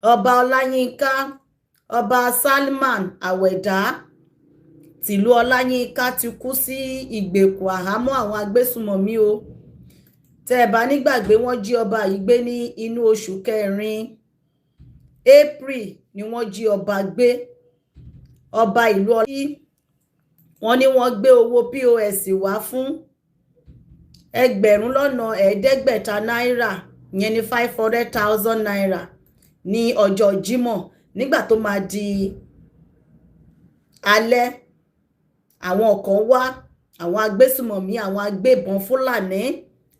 Ọba Ọláyínká, Ọba Salman Àwẹ̀dá tìlú Ọláyínká ti kú sí ìgbèkùn àhámọ́ àwọn agbésùmọ̀mí o. Tẹ́ ẹ bá nígbàgbé, wọ́n jí ọba yìí gbé ní inú oṣù kẹrin, April ni wọ́n jí ọba gbé. Ọba ìlú ọlá, wọ́n ní wọ́n gbé owó POS wá fún 500,000 náírà, ìyẹn ní ₦500,000, ní ọjọ́ Jímọ̀. Nígbà tó máa di alẹ́, àwọn kan wá, àwọn agbésùmọ̀mí, àwọn agbébọn Fúlàní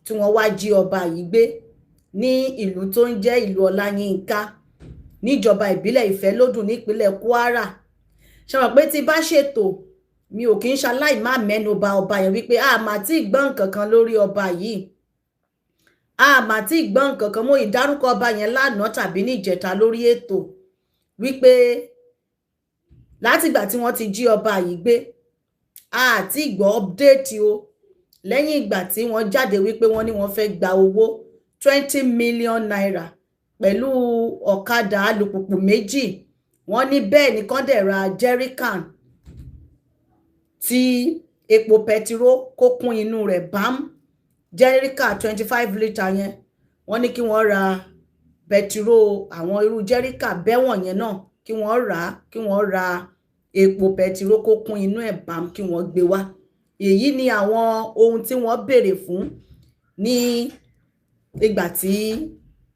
tí wọ́n wá jí ọba yìí gbé ní ìlú tó ń jẹ́ ìlú Ọláyínká, níjọba ìbílẹ̀ Ìfẹ́lódùn, nípínlẹ̀ Kwara. Ṣe mọ̀ pé tí bá ṣètò, mi ò kì í ṣaláì má mẹ́nu bà ọba yẹn, wípé a máa tí gbọ́ nǹkan kan lórí ọba yìí, a máa tí gbọ́ nǹkan kan. Mo ìdárúkọ ọba yẹn lánàá tàbí níjẹta lórí ètò, wípé látìgbà tí wọ́n ti jí ọba yìí gbé, a ti gbọ́ update o. Lẹ́yìn ìgbà tí wọ́n jáde wípé wọ́n ní wọ́n fẹ́ gba owó ₦20 million pẹ̀lú ọ̀kadà alùpùpù méjì, wọ́n ní bẹ́ẹ̀ ni kán dẹ̀ ra jerrycan tí epo pẹtiró kó kún inú rẹ̀ bám, jerrycan 25 litre yẹn. Wọ́n ní kí wọ́n ra pẹtiró, àwọn irú jerrycan bẹ́wọ̀n yẹn náà, kí wọ́n rà á, kí wọ́n ra epo pẹtiró kó kún inú ẹ̀ bám, kí wọ́n gbé wá. Èyí ni àwọn ohun tí wọ́n béèrè fún ní ìgbà tí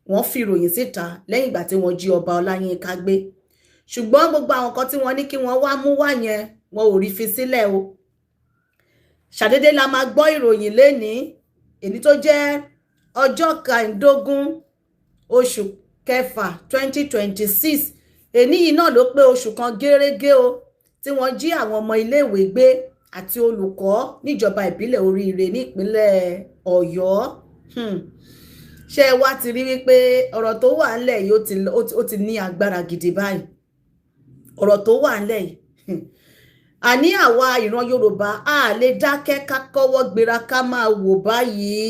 wọ́n fi ìròyìn síta lẹ́yìn ìgbà tí wọ́n jí ọba Ọláyínká gbé. Ṣùgbọ́n gbogbo àwọn kan tí wọ́n ní kí wọ́n wá mú wá yẹn, wọn ò rí fi sílẹ̀ o. Ṣàdédé la máa gbọ́ ìròyìn lénìí, èyí tó jẹ́ ọjọ́ 15 oṣù kẹfà 2026. Èní yìí náà ló pé oṣù kan gẹ́rẹ́gẹ́ o tí wọ́n jí àwọn ọmọ iléèwé gbé àti olùkọ́ níjọba ìbílẹ̀ Oríire nípínlẹ̀ Ọ̀yọ́. Ṣé ẹ wá ti rí wípé ọ̀rọ̀ tó wà ńlẹ̀ yìí, ó ti ní agbára gidi báyìí? Ọ̀rọ̀ tó wà ńlẹ̀ yìí, àní àwa ìran Yorùbá a lè dákẹ́, ká kọ́wọ́ gbéra, ká máa wò báyìí,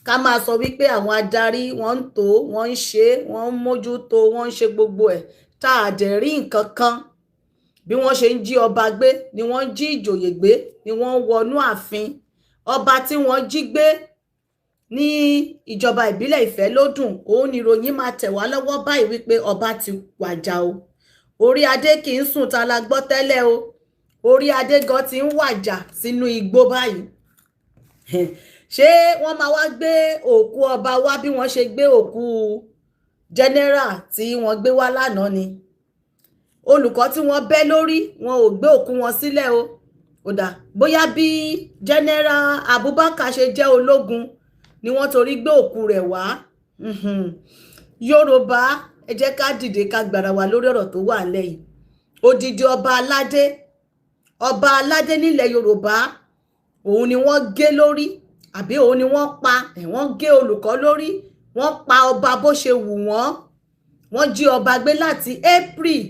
ká máa sọ wípé àwọn adarí wọ́n ń tó, wọ́n ń ṣe, wọ́n ń mójútó, wọ́n ń ṣe gbogbo ẹ̀, tá a dẹ̀ rí nǹkan kan. Bí wọ́n ṣe ń jí ọba gbé ni wọ́n ń jí ìjòyè gbé, ni wọ́n ń wọnú ààfin. Ọba tí wọ́n jí gbé ní ìjọba ìbílẹ̀ Ìfẹ́lódùn, òun ni ìròyìn máa tẹ̀ wá lọ́wọ́ báyìí wípé ọba ti wàjà o. Orí adé kì í sùn ta la gbọ́ tẹ́lẹ̀ o. Orí adé gan ti ń wàjà sínú igbó báyìí. Ṣé wọ́n máa wá gbé òkú ọba wá bí wọ́n ṣe gbé òkú general tí wọ́n gbé wá lánàá ni? Olùkọ́ tí wọ́n bẹ́ lórí, wọn ò gbé òkú wọn sílẹ̀ o. Ó dà bóyá bí General Abubakar ṣe jẹ́ ológun ni wọ́n torí gbé òkú rẹ̀ wá. Yorùbá, ẹ jẹ́ ká dìde, ká gbára wa lórí ọ̀rọ̀ tó wà lẹ́yìn. Odidi ọba aládé, ọba aládé nílẹ̀ Yorùbá, òun ni wọ́n gé lórí, àbí òun ni wọ́n pa? Wọ́n gé olùkọ́ lórí, wọ́n pa ọba bó ṣe wù wọ́n. Wọ́n jí ọba gbé láti April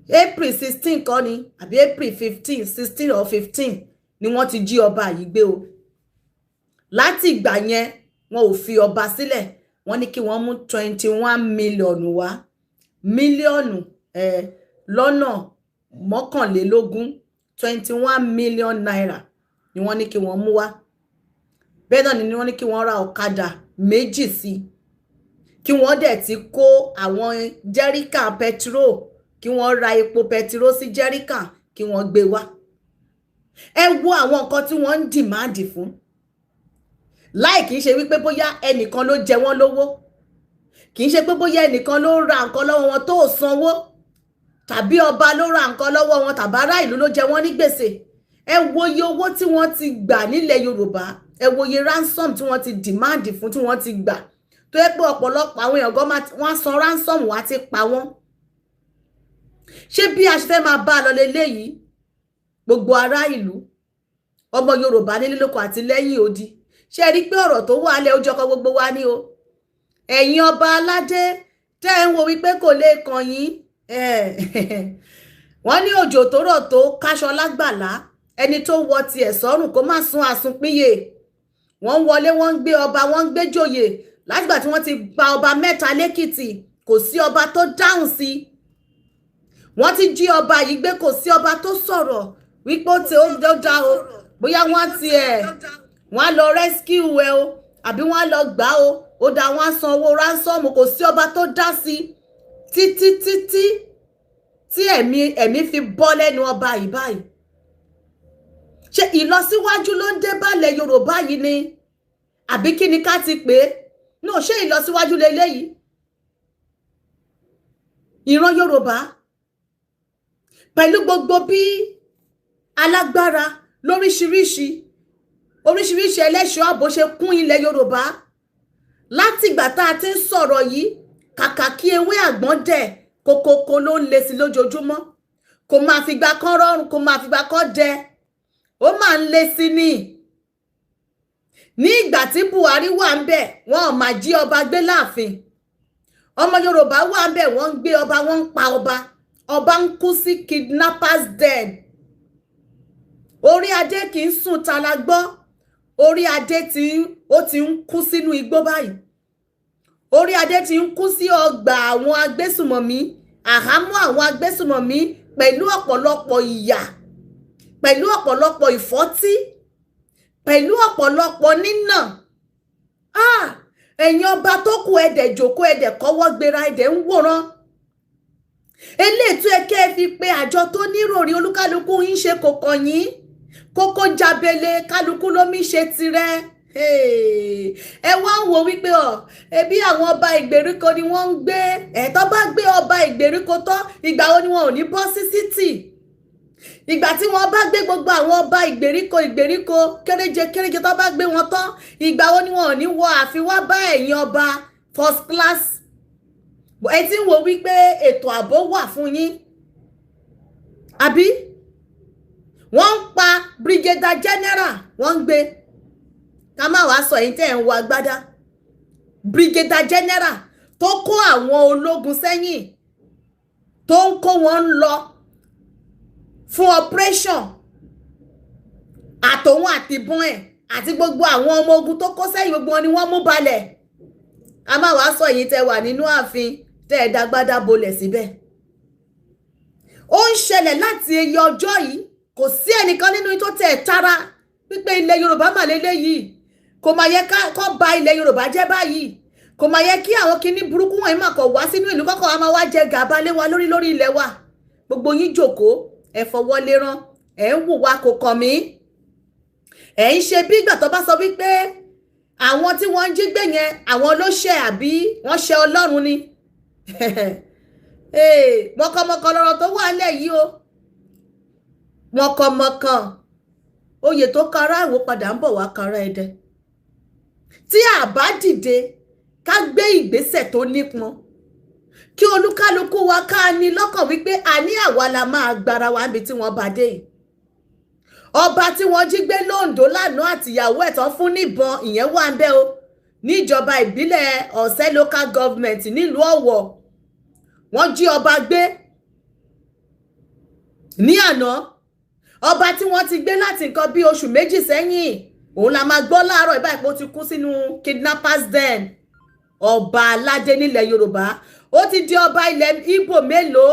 16 kọ́ ni, àbí April 15, 16 or 15 ni wọ́n ti jí ọba yìí gbé o. Láti ìgbà yẹn, wọn ò fi ọba sílẹ̀. Wọ́n ní kí wọ́n mú 21 million wá, mílíọ̀nù lọ́nà 21, ₦21 million ni wọ́n ní kí wọ́n mú wá. Bẹ́ẹ̀ náà ni wọ́n ní kí wọ́n ra ọ̀kadà méjì sí i, kí wọ́n dẹ̀ ti kó àwọn jerrycan petrol, kí wọ́n ra epo pẹtiró sí jerrycan, kí wọ́n gbé wá. Ẹ wo àwọn nǹkan tí wọ́n ń demand fún, láì kìí ṣe wípé bóyá ẹnìkan ló jẹ wọ́n lówó, kìí ṣe pé bóyá ẹnìkan ló ra nǹkan lọ́wọ́ wọn tó sanwó, tàbí ọba ló ra nǹkan lọ́wọ́ wọn, tàbí ará ìlú ló jẹ wọ́n ní gbèsè. Ẹ wo iye owó tí wọ́n ti gbà nílẹ̀ Yorùbá. Ẹ wo iye ransom tí wọ́n ti demand fún, tí wọ́n ti gbà, tó yẹ pé ọ̀pọ̀lọpọ̀ àwọn èèyàn gan wọ́n san ransom, wá ti pa wọ́n. Ṣé bí a ṣe fẹ́ máa bá a lọ leléyìí? Gbogbo ará ìlú, ọmọ Yorùbá nílé lóko àti lẹ́yìn odi, ṣé ẹ rí pé ọ̀rọ̀ tó wà lẹ́ ojú ọkọ gbogbo wa ní o? Ẹ̀yin ọba aládé tẹ́ ẹ ń wo wípé kò lè kàn yín, wọ́n ní òjò tó rọ̀ tó káṣọ lágbàlá, ẹni tó wọ tiẹ̀ sọ́rùn kó má sun àsunpínyè. Wọ́n ń wọlé, wọ́n ń gbé ọba, wọ́n ń gbé jòyè. Látìgbà tí wọ́n ti gba ọba mẹ́ta lẹ́kìtì, Kò sí ọba tó dáhùn sí. Wọ́n ti jí ọba yìí gbé, kò sí ọba tó sọ̀rọ̀ wípé ó ti ó dá o, bóyá wọ́n ti ẹ̀ wọ́n á lọ rescue ẹ o, àbí wọ́n á lọ gbà o, ó dá, wọ́n á san owó ransom. Kò sí ọba tó dá sí títí títí tí ẹ̀mí fi bọ́ lẹ́nu ọba yìí báyìí. Ṣé ìlọsíwájú ló ń dé bálẹ̀ Yorùbá yìí ni, àbí kí ni ká ti pè é náà? Ṣé ìlọsíwájú leléyìí, ìran Yorùbá, pẹ̀lú gbogbo bí alágbára lóríṣiríṣi oríṣiríṣi ẹlẹ́ṣọ́ ààbò ṣe kún ilẹ̀ Yorùbá látìgbà tá a ti ń sọ̀rọ̀ yìí? Kàkà kí ewé àgbọ̀n dẹ̀, kókókó ló ń le sí lójoojúmọ́. Kò máa fìgbà kan rọrùn, kò máa fìgbà kan dẹ, ó máa ń le sí ni. Ní ìgbà tí Buhari wà ń bẹ̀, wọn ò máa jí ọba gbé láàfin. Ọmọ Yorùbá wà ń bẹ̀, wọ́n ń gbé ọba, wọ́n ń pa ọba, ọba ń kú sí kidnappers den. Orí adé kì í sùn ta la gbọ́. Orí adé tí ó ti ń kú sínú igbó báyìí, orí adé tí ń kú sí ọgbà àwọn agbésùmọ̀mí, àhámọ́ àwọn agbésùmọ̀mí, pẹ̀lú ọ̀pọ̀lọpọ̀ ìyà, pẹ̀lú ọ̀pọ̀lọpọ̀ ìfọ́tí, pẹ̀lú ọ̀pọ̀lọpọ̀ nínà. Ẹ̀yin ọba tó kù, ẹ̀dẹ̀ jòkó, ẹ̀dẹ̀ kọ́wọ́ gbéra, ẹ̀dẹ̀ ń wòran. Eléyìí tó yẹ kẹ́ ẹ fi pé àjọ tó níròrí, olúkálukú ń ṣe kò kàn yín. Kókó jábele, kálukú ló mi ṣe tirẹ̀. Ẹ wá ń wo wípé ọ ẹbí àwọn ọba ìgbèríko ni wọ́n ń gbé. Ẹ̀ tó bá gbé ọba ìgbèríko tán, ìgbà wo ni wọn ò ní bọ́ sí city? Ìgbà tí wọ́n bá gbé gbogbo àwọn ọba ìgbèríko ìgbèríko kéréje kéréje, tó bá gbé wọn tán, ìgbà wo ni wọn ò ní wọ ààfin wá bá ẹ̀yin ọba first class? Ẹ ti ń wo wípé ètò ààbò wà fún yín, àbí? Wọ́n ń pa brigadier general, wọ́n ń gbé. Ká má wàá sọ yín tẹ́ ẹ̀ ń wọ agbádá. Brigadier general tó kó àwọn ológun sẹ́yìn, tó ń kó wọn lọ fún operation, àtòun àtìbọn ẹ̀ àti gbogbo àwọn ọmọ ogun tó kó sẹ́yìn, gbogbo wọn ni wọ́n mú balẹ̀. Ká má wàá sọ yín tẹ́ wà nínú ààfin, tẹ́ ẹ dágbádá bolẹ̀ síbẹ̀. Ó ń ṣẹlẹ̀ láti iye ọjọ́ yìí, kò sí ẹnìkan nínú tó tẹ̀ tara wípé ilẹ̀ Yorùbá mà lélẹ́yìí, kò máa yẹ kó ba ilẹ̀ Yorùbá jẹ́ báyìí, kò máa yẹ kí àwọn kinní burúkú wọ̀nyí mà kọ̀ wá sínú ìlú kọ́kọ́ wa, máa wá jẹ gàba lé wa lórí lórí ilẹ̀ wa. Gbogbo yín jòkó, ẹ fọwọ́ lérán, ẹ̀ ń wùwà kò kàn mí, ẹ̀ ń ṣe bí ìgbà tó bá sọ wípé àwọn tí wọ́n ń jí gbé yẹn, àwọn ló ṣẹ̀, àbí wọ́n ṣẹ̀ Ọlọ́run ni. Mọ̀kànmọ̀kàn lọ̀rọ̀ tó wà nílẹ̀ yìí o, mọ̀kànmọ̀kàn. Oyè tó kara Ìwó padà ń bọ̀ wá kara Ẹdẹ. Tí a bá dìde ká gbé ìgbésẹ̀ tó nípọn, kí olúkálukú wa ká ní lọ́kàn wípé àní àwa la máa gbára wa níbi tí wọ́n bá dé yìí. Ọba tí wọ́n jí gbé lóńdó lánàá àtìyàwó ẹ̀ tán fún níbọn, ìyẹn wà ń bẹ́ o, níjọba ìbílẹ̀ Ọ̀sẹ́ Local Government nílùú Ọ̀wọ̀. Wọ́n jí ọba gbé ní àná. Ọba tí wọ́n ti gbé láti nǹkan bí oṣù 2 sẹ́yìn, òun la máa gbọ́ láàárọ̀ ìbáyìí pé ó ti kú sínú kidnappers den. Ọba aládé nílẹ̀ Yorùbá, ó ti di ọba ilẹ̀ Ìgbò mélòó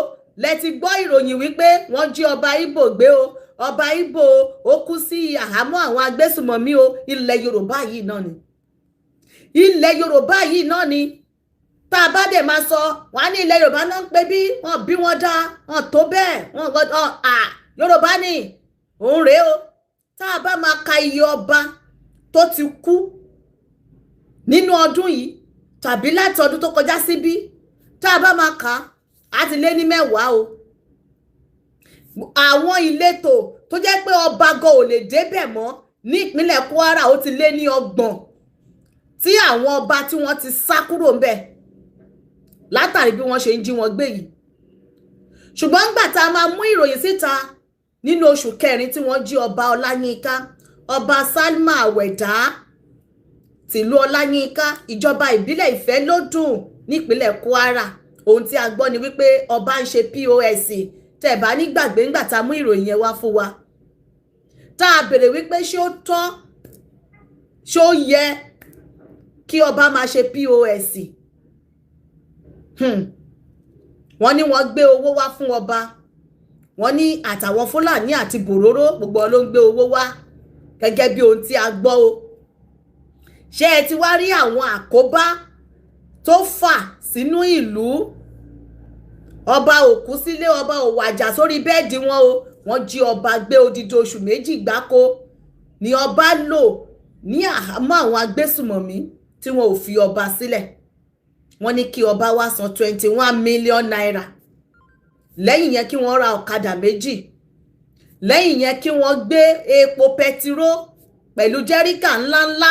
lẹ ti gbọ́ ìròyìn wípé wọ́n jí ọba Ìgbò gbé o, ọba Ìgbò ó kú sí àhámọ́ àwọn agbésùmọ̀mí o? Ilẹ̀ Yorùbá yìí náà ni, ilẹ̀ Yorùbá yìí náà ni. Tá a bá dẹ̀ máa sọ, wọ́n á ní ilẹ̀ Yorùbá náà ń pè bí wọ́n bí wọ́n dá wọ́n tó bẹ́ẹ̀, wọ́n gbọ́dọ̀ à Yorùbá ni òun rèé o. Tá a bá máa ka iye ọba tó ti kú nínú ọdún yìí tàbí láti ọdún tó kọjá síbí, tá a bá máa kà á, á ti lé ní 10 o. Àwọn ìletò tó jẹ́ pé ọba gan ò lè débẹ̀ mọ́ ní ìpínlẹ̀ Kwara, ó ti lé ní 30 tí àwọn ọba tí wọ́n ti sá kúrò ńbẹ̀ látàrí bí wọ́n ṣe ń jí wọn gbé yìí. Ṣùgbọ́n nígbà tá a máa mú ìròyìn síta nínú oṣù kẹrin tí wọ́n jí ọba Ọláyínká, ọba Salma Àwẹ̀dá tìlú Ọláyínká, ìjọba ìbílẹ̀ Ìfẹ́lódùn nípínlẹ̀ Kwara, ohun tí a gbọ́ ni wípé ọba ń ṣe POS. Tẹ́ ẹ̀ bá nígbàgbé, ńgbà tá a mú ìròyìn yẹn wá fún wa, tá a béèrè wípé ṣé ó tọ́, ṣé ó yẹ kí ọba máa ṣe POS? Wọ́n ní wọ́n gbé owó wá fún ọba. Wọ́n ní àtàwọn Fúlàní àti bòróró, gbogbo wọn ló ń gbé owó wá, gẹ́gẹ́ bí ohun tí a gbọ́ o. Ṣé ẹ ti wá rí àwọn àkóbá tó fà sínú ìlú? Ọba ò kú sílé, ọba ò wàjà sórí bed wọn o. Wọ́n jí ọba gbé. Odidi oṣù 2 gbáko ni ọba lò ní àhámọ́ àwọn agbésùmọ̀mí tí wọn ò fi ọba sílẹ̀. Wọ́n ní kí ọba wá san ₦21 million. Lẹ́yìn yẹn, kí wọ́n ra ọ̀kadà 2. Lẹ́yìn yẹn, kí wọ́n gbé epo pẹtiró pẹ̀lú jẹ́ríkà ńláńlá,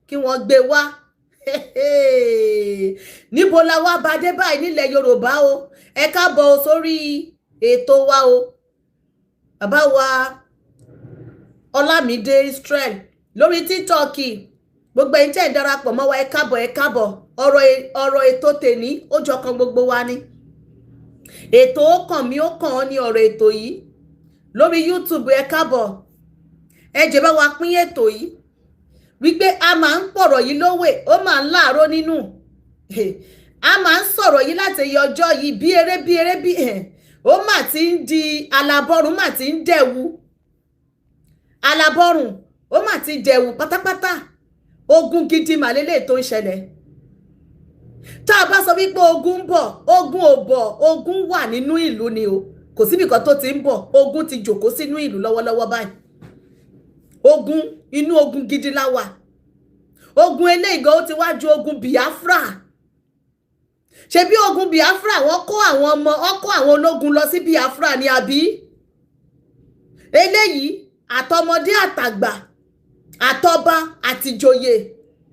kí wọ́n gbé wá. Níbo la wá bá dé báyìí nílẹ̀ Yorùbá o? Ẹ káàbọ̀ sórí ètò wa o. Bàbá wa Ọlámídé Israel lórí TikTok, gbogbo ẹ̀yin tẹ́ ẹ̀ darapọ̀ mọ́ wa, ẹ káàbọ̀, ẹ káàbọ̀. Ọ̀rọ̀ ètò tèní, ó jọ kan gbogbo wa ni. Ètò ó kàn mí, ó kàn ọ́ ní ọ̀rọ̀ ètò yìí. Lórí YouTube, ẹ káàbọ̀. Ẹ jẹ́ bá wa pín ètò yìí, wípé a máa ń pọ̀rọ̀ yìí lówè, ó máa ń láàárọ̀ nínú. A máa ń sọ̀rọ̀ yìí láti ẹyẹ ọjọ́ yìí bí eré bí eré bí ó mà ti ń di alábọ́rùn, mà ti ń dẹ̀wu alábọ́rùn, ó mà ti dẹ̀wù pátápátá. Ogun gidi màlélẹ̀ tó ń ṣẹlẹ̀. Tá a bá sọ wípé ogun ń bọ̀, ogun ò bọ̀, ogun wà nínú ìlú ni o. Kò síbì kan tó ti ń bọ̀, ogun ti jòkó sínú ìlú lọ́wọ́lọ́wọ́ báyìí. Ogun inú ogun gidi la wà. Ogun eléyìí gan, ó ti wá ju ogun Biafra. Ṣebí ogun Biafra, wọ́n kó àwọn ọmọ, wọ́n kó àwọn ológun lọ sí Biafra ní, àbí? Eléyìí, àtọmọdé àtàgbà, àtọba àtìjòyè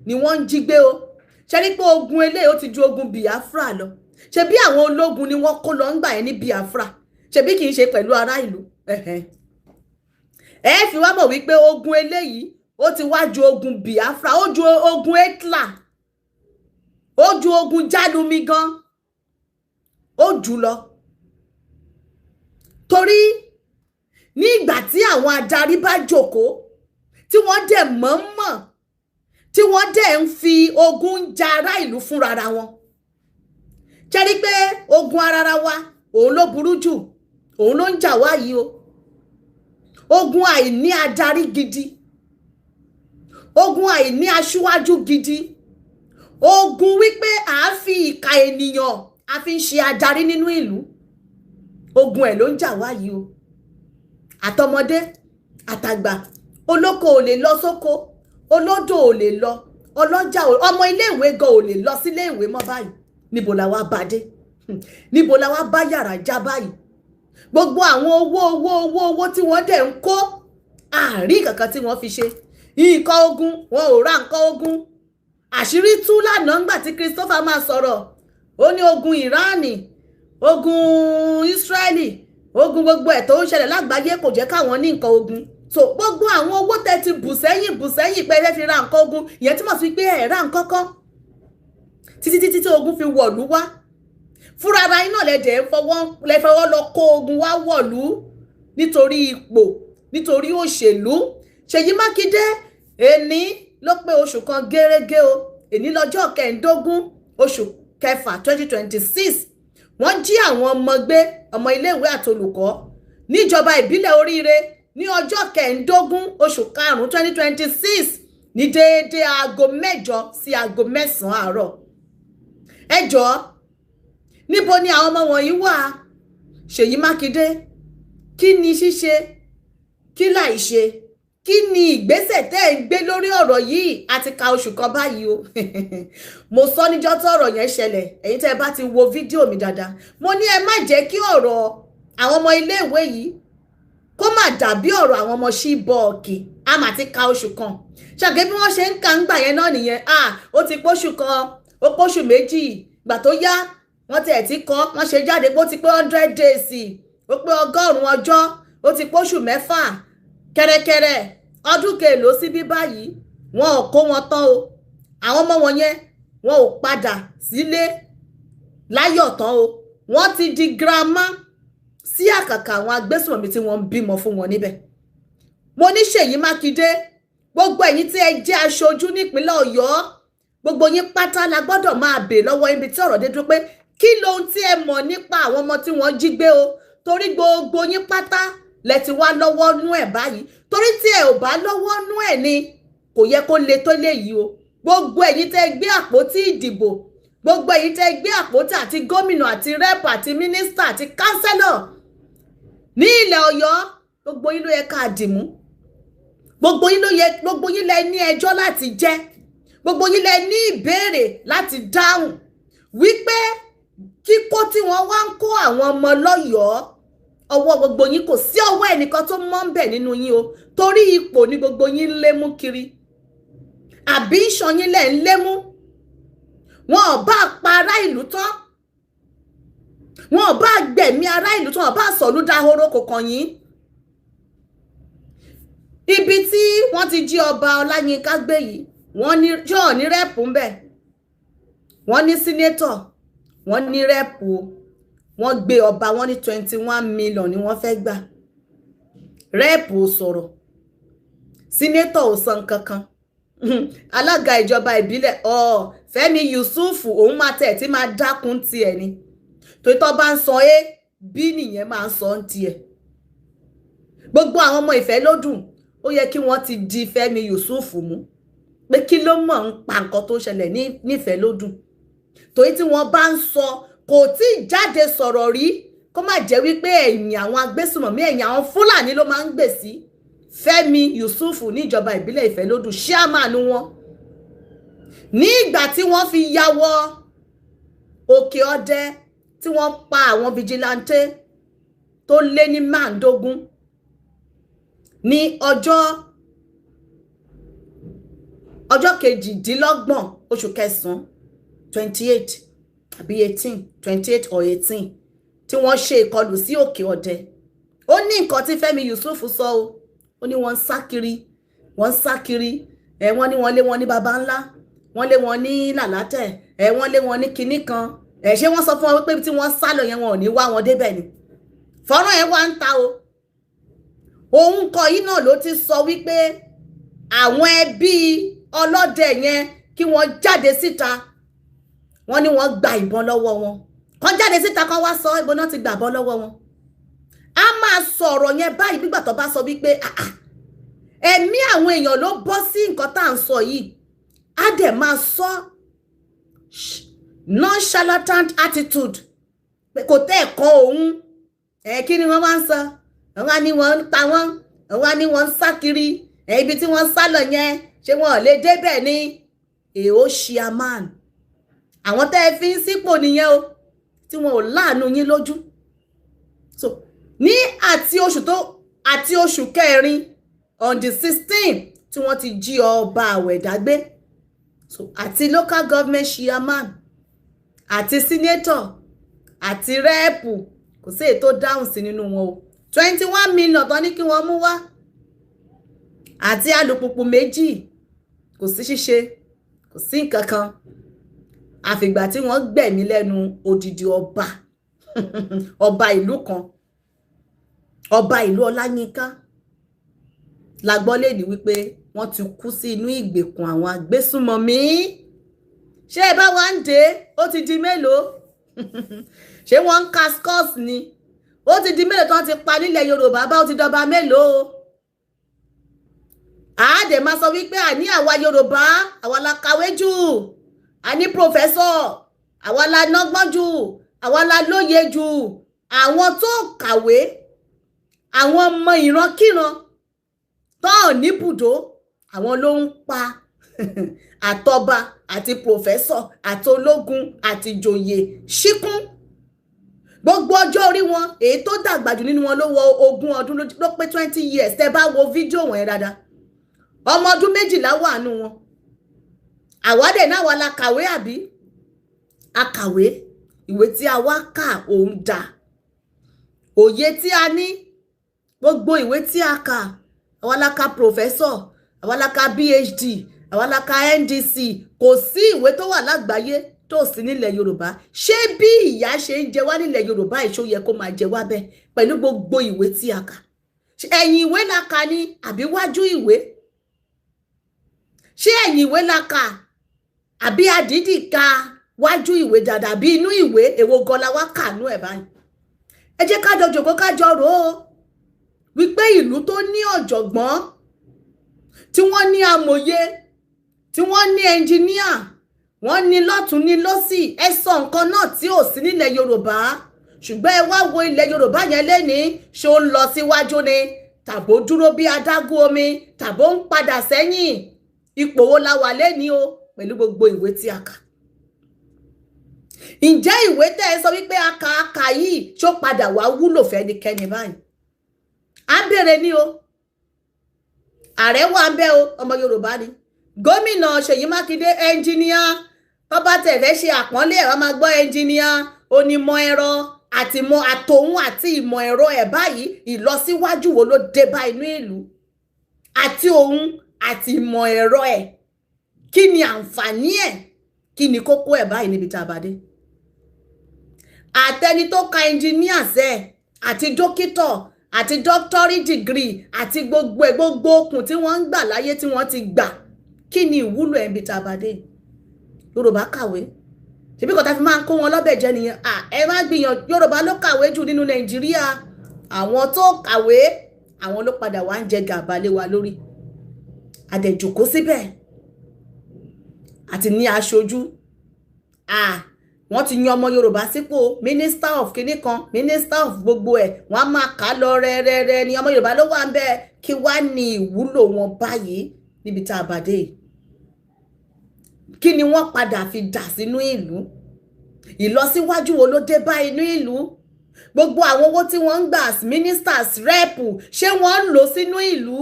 ni wọ́n ń jí gbé o. Ṣe ní pé ogun eléyìí, ó ti ju ogun Biafra lọ. Ṣebí àwọn ológun ni wọ́n kó lọ ń gbà yẹn ní Biafra? Ṣebí kì í ṣe pẹ̀lú ará ìlú? Ẹ fi wá mọ̀ wípé ogun eléyìí, ó ti wá ju ogun Biafra, ó ju ogun Hitler, ó ju ogun Jálumi gan, ó jù lọ. Torí ní ìgbà tí àwọn adarí bá jókòó, tí wọ́n dẹ̀ mọ̀ọ́mọ̀, tí wọ́n dẹ̀ ń fi ogun ja ará ìlú fúnra wọn, ṣe rí pé ogun ara wa, òun ló burú jù, òun ló ń jà wá yìí o. Ogun àìní adarí gidi, ogun àìní aṣíwájú gidi, ogun wípé à ń fi ìka ènìyàn a fi ń ṣe adarí nínú ìlú, ogun ẹ̀ ló ń jà wá yìí o. Àtọmọdé àtàgbà, olóko ò lè lọ sóko, olódò ò lè lọ, ọlọ́jà, ọmọ iléèwé gan ò lè lọ sílé ìwé mọ́ báyìí. Níbo la wá bá dé? Níbo la wá bá yàrá já báyìí? Gbogbo àwọn owó owó owó owó tí wọ́n dẹ̀ ń kó, àárín kankan tí wọ́n fi ṣe nǹkan ogun, wọn ò ra nǹkan ogun. Àṣírí tú lánàá ńgbà tí Christopher máa sọ̀rọ̀. Ó ní ogun Ìránì, ogun Israeli, ogun gbogbo ẹ̀ tó ń ṣẹlẹ̀ lágbàáyé kò jẹ́ káwọn ní nǹkan ogun. So gbogbo àwọn owó tẹ́ ti bù sẹ́yìn, bù sẹ́yìn pé ẹ fẹ́ fi ra nǹkan ogun, ìyẹn túmọ̀ sí pé ẹ̀ ra nǹkan kan títí títí tí ogun fi wọ̀lú wá. Fúnra ara iná lẹ́dẹ̀ ń fọwọ́ lẹ́fọwọ́ lọ kó ogun wá wọ̀lú nítorí ipò, nítorí òṣèlú. Ṣèyí Mákindé, èní ló pé oṣù kan gẹ́rẹ́gẹ́ o. Èní lọ́jọ́ 15 oṣù kẹfà 2026. Wọ́n jí àwọn ọmọ gbé, ọmọ iléèwé àtolùkọ́, níjọba ìbílẹ̀ Oríire ní ọjọ́ 15 oṣù karùn-ún 2026, ní déédéé aago 8 sí aago 9 àárọ̀. Ẹ jọ̀ọ́, níbo ni àwọn ọmọ wọ̀nyí wà? Ṣèyí Mákindé, kí ni ṣíṣe, kí láì ṣe? Kí ni ìgbésẹ̀ tẹ́ ẹ̀ ń gbé lórí ọ̀rọ̀ yìí? Àti ka oṣù kan báyìí o. Mo sọ níjọ́ tí ọ̀rọ̀ yẹn ṣẹlẹ̀, ẹ̀yin tẹ́ ẹ bá ti wo fídíò mi dáadáa, mo ní ẹ má jẹ́ kí ọ̀rọ̀ àwọn ọmọ iléèwé yìí kó má dàbí ọ̀rọ̀ àwọn ọmọ Chibok. A mà ti ka oṣù kan. Ṣàgé bí wọ́n ṣe ń ka ń gbà yẹn náà nìyẹn. Ó ti póṣù kan, ó póṣù 2. Gbà tó yá, wọ́n tiẹ̀ ti kọ́, wọ́n ṣe jáde pé ó ti pé 100 days, ó pé 100 ọjọ́, ó ti póṣù 6. Kẹ́rẹ́kẹ́rẹ́, ọdún kèèló síbí báyìí, wọn ò kó wọn tán o. Àwọn ọmọ wọn yẹn, wọn ò padà sílé láyọ̀ tán o. Wọ́n ti di girama sí àkàkà àwọn agbésùnmọ̀mí tí wọ́n ń bímọ fún wọn níbẹ̀. Mo ní Ṣèyí Mákindé, gbogbo ẹ̀yin tí ẹ jẹ́ aṣojú nípínlẹ̀ Ọ̀yọ́, gbogbo yín pátá la gbọ́dọ̀ máa bèè lọ́wọ́ ibi tí ọ̀rọ̀ dé dúró pé Kí lohun tí ẹ mọ̀ nípa àwọn ọmọ tí wọ́n jí gbé o? Torí gbogbo yín pátá lẹ ti wá lọ́wọ́ nú ẹ̀ báyìí. Torí tí ẹ ò bá lọ́wọ́ nú ẹ̀ ni, kò yẹ kó le tó léyìí o. Gbogbo ẹ̀yin tẹ́ gbé àpótí ìdìbò, gbogbo ẹ̀yin tẹ́ gbé àpótí àti gómìnà àti rep àti mínísítà àti councillor ní ilẹ̀ Ọ̀yọ́, gbogbo yín ló yẹ ká dìmú. Gbogbo yín ló yẹ, gbogbo yín lẹ ní ẹjọ́ láti jẹ́, gbogbo yín lẹ ní ìbéèrè láti dáhùn wípé kíkó tí wọ́n wá ń kó àwọn ọmọ lọ́yọ̀ọ́, ọwọ́ gbogbo yín, kò sí ọwọ́ ẹnìkan tó mọ́ ń bẹ̀ nínú yín o. Torí ipò ní gbogbo yín ń lé mú kiri, àbí ìṣàn yín lẹ̀ ń lé mú. Wọn ò bá pa ará ìlú tán, wọn ò bá gbẹ̀mí ará ìlú tán, wọn ò bá sọ̀lú dahoro, kò kàn yín. Ibi tí wọ́n ti jí ọba Ọláyínká gbé yìí, wọ́n ní yóò ní rep ń bẹ̀, wọ́n ní senator, wọ́n ní rep o. Wọ́n gbé ọba, wọ́n ní 21 million ni wọ́n fẹ́ gbà. Rep ò sọ̀rọ̀, senator ò san kankan, alága ìjọba ìbílẹ̀ ọ Fẹ́mi Yusuf, òun máa tẹ̀ tí máa dákun tiẹ̀ ni. Torí tó bá ń sọ é bí nìyẹn, máa ń sọ ń tiẹ̀. Gbogbo àwọn ọmọ ìfẹ́ ló dùn. Ó yẹ kí wọ́n ti di Fẹ́mi Yusuf mú pé kí ló mọ̀ ń pa nǹkan tó ṣẹlẹ̀ nífẹ̀ẹ́ ló dùn. Torí tí wọ́n bá ń sọ, kò tí ì jáde sọ̀rọ̀ rí, kó má jẹ́ wípé ẹ̀yìn àwọn agbésùmọ̀mí, ẹ̀yìn àwọn Fúlàní ló máa ń gbè sí. Fẹ́mi Yusuf níjọba ìbílẹ̀ Ìfẹ́lódùn, chairman wọn ní ìgbà tí wọ́n fi ya wọ Òkè Ọdẹ, tí wọ́n pa àwọn vigilante tó lé ní 15 ní ọjọ́ 28 oṣù kẹsàn-án, 28 àbí 18, 28 or 18, tí wọ́n ṣe ìkọlù sí Òkè Ọdẹ. Ó ní nǹkan tí Fẹ́mi Yusuf sọ o. Ó ní wọ́n ń sá kiri, wọ́n ń sá kiri ẹ̀. Wọ́n ní wọ́n lé wọn ní Baba Ńlá, wọ́n lé wọn ní Làlátẹ̀ ẹ̀, wọ́n lé wọn ní kinní kan ẹ̀. Ṣé wọ́n sọ fún wọn wípé tí wọ́n sá lọ yẹn, wọn ò ní wá wọn débẹ̀ ni? Fọ́nrán ẹ̀ wá ń ta o. Òun kọ yìí náà ló ti sọ wípé àwọn ẹbí ọlọ́dẹ yẹn, kí wọ́n jáde síta. Wọ́n ní wọ́n gba ìbọn lọ́wọ́ wọn. Kàn jáde síta, kàn wá sọ ìbọn náà ti gbà bọ́ lọ́wọ́ wọn. A máa sọ̀rọ̀ yẹn báyìí nígbà tó bá sọ wípé ẹ̀mí àwọn èèyàn ló bọ́ sí nǹkan tá à ń sọ yìí, á dẹ̀ máa sọ nonchalant attitude pé kò tẹ́ ẹ̀kọ́ òun ẹ̀. Kí ni wọ́n máa ń sọ? Wọ́n á ní wọ́n ń ta wọ́n, wọ́n á ní wọ́n ń sá kiri ẹ̀. Ibi tí wọ́n ń sá lọ yẹn, ṣé wọn ò lè débẹ̀ ni? Èò chairman, àwọn tẹ́ ẹ fi ń sípò nìyẹn o, tí wọn ò láàánú yín lójú. So ní àti oṣù tó àti oṣù kẹrin, on the 16, tí wọ́n ti jí ọba Àwẹ̀dá gbé, so àti local government chairman àti senator àti rep, kò sí èyí tó dáhùn sí nínú wọn o. 21 million tán ní kí wọ́n mú wá àti alùpùpù 2, kò sí ṣíṣe, kò sí nǹkan kan, àfìgbà tí wọ́n gbẹ̀mí lẹ́nu odidi ọba, ọba ìlú kan, ọba ìlú Ọláyínká. La gbọ́ lè ní wípé wọ́n ti kú sí inú ìgbèkùn àwọn agbésùnmọ̀mí. Ṣé ẹ bá wa ń dé? Ó ti di mélòó? Ṣé wọ́n ń ka scores ni? Ó ti di mélòó tí wọ́n ti pa nílẹ̀ Yorùbá bá? Ó ti dọba mélòó? Àádẹ́ máa sọ wípé àní àwa Yorùbá, àwa la kàwé jù, àní professor, àwa la nọ́gbọ́n jù, àwa la lóye jù. Àwọn tó kàwé, àwọn ọmọ ìrankíran tó níbùdó, àwọn ló ń pa àtọba àti professor àti ológun àti ìjòyè ṣíkún. Gbogbo ọjọ́ orí wọn, èyí tó dàgbà jù nínú wọn ló wọ 20 ọdún, ló pé 20 years. Tẹ́ bá wo fídíò wọn yẹn dáadáa, ọmọ ọdún 12 wà nù wọn. Àwádẹ náà wà la kàwé, àbí a kàwé? Ìwé tí a wá kà, òun dà? Òye tí a ní, gbogbo ìwé tí a kà, àwa la ka professor, àwa la ka PhD, àwa la ka NDC. Kò sí ìwé tó wà lágbàáyé tó sí nílẹ̀ Yorùbá. Ṣé bí ìyà ṣe ń jẹ wá nílẹ̀ Yorùbá, ìṣó yẹ kó máa jẹ wá bẹ́ẹ̀ pẹ̀lú gbogbo ìwé tí a kà? Ẹ̀yìn ìwé la kà ni àbí wájú ìwé? Ṣé ẹ̀yìn ìwé la kà àbí àdídì ka? Wájú ìwé dáadáa bí inú ìwé, èwo gan la wá kànú ẹ̀ báyìí? Ẹ jẹ́ ká jọ jòkó, ká jọ rò ó wípé ìlú tó ní ọ̀jọ̀gbọ́n, tí wọ́n ní amòye, tí wọ́n ní ẹnjìníà, wọ́n ní lọ́tún ní lọ́sì, ẹ sọ nǹkan náà tí ò sí nílẹ̀ Yorùbá. Ṣùgbọ́n ẹ wá wo ilẹ̀ Yorùbá yẹn lẹ́ni, ṣó ń lọ síwájú ni, tàbó dúró bí adágún omi, tàbó ń padà sẹ́yìn? Ipò wo la wà lẹ́ni o pẹ̀lú gbogbo ìwé tí a kà? Ǹjẹ́ ìwé tẹ́ ẹ sọ wípé a kà, a kà yìí, ṣó padà wá wúlò fẹ́nikẹ́ni báyìí? À ń bèrè ní o. Ààrẹ wà ń bẹ o, ọmọ Yorùbá ni. Gómìnà Ṣèyí Mákindé, ẹnjìníà. Tó bá tẹ̀ fẹ́ ṣe àpọ́nlé ẹ̀, wọ́n máa gbọ́ ẹnjìníà, onímọ̀ ẹ̀rọ àti ìmọ̀ àtòun àti ìmọ̀ ẹ̀rọ ẹ̀ báyìí. Ìlọsíwájú wo ló dé bá inú ìlú àti òun àti ìmọ̀ ẹ̀rọ ẹ̀? Kí ni àǹfààní ẹ̀? Kí ni kókó ẹ̀ báyìí níbi tá a bá dé? Àtẹni tó ka ẹnjìníà sẹ́, àti dókítà, àti doctorate degree, àti gbogbo ẹ̀, gbogbo okùn tí wọ́n ń gbà láyé tí wọ́n ti gbà, kí ni ìwúlò ẹ̀ níbi tá a bá dé? Yorùbá kàwé, ṣebí kò tá fi máa ń kó wọn lọ́bẹ̀ jẹ́ nìyẹn. Ẹ má gbìyànjú. Yorùbá ló kàwé jù nínú Nàìjíríà. Àwọn tó kàwé, àwọn ló padà wá ń jẹ gàba lé wa lórí. Àdẹ̀jòkó síbẹ̀ àti ní aṣojú. Wọ́n ti yan ọmọ Yorùbá sípò minister of kinní kan, minister of gbogbo ẹ̀, wọ́n á máa kà á lọ rẹ́rẹ́rẹ́ ni. Ọmọ Yorùbá ló wà ń bẹ́ẹ̀. Kí wá ní ìwúlò wọn báyìí níbi tá a bá dé yìí? Kí ni wọ́n padà fi dà sínú ìlú? Ìlọsíwájú wo ló dé bá inú ìlú? Gbogbo àwọn owó tí wọ́n ń gbà as ministers, rep, ṣé wọ́n ń lò sínú ìlú?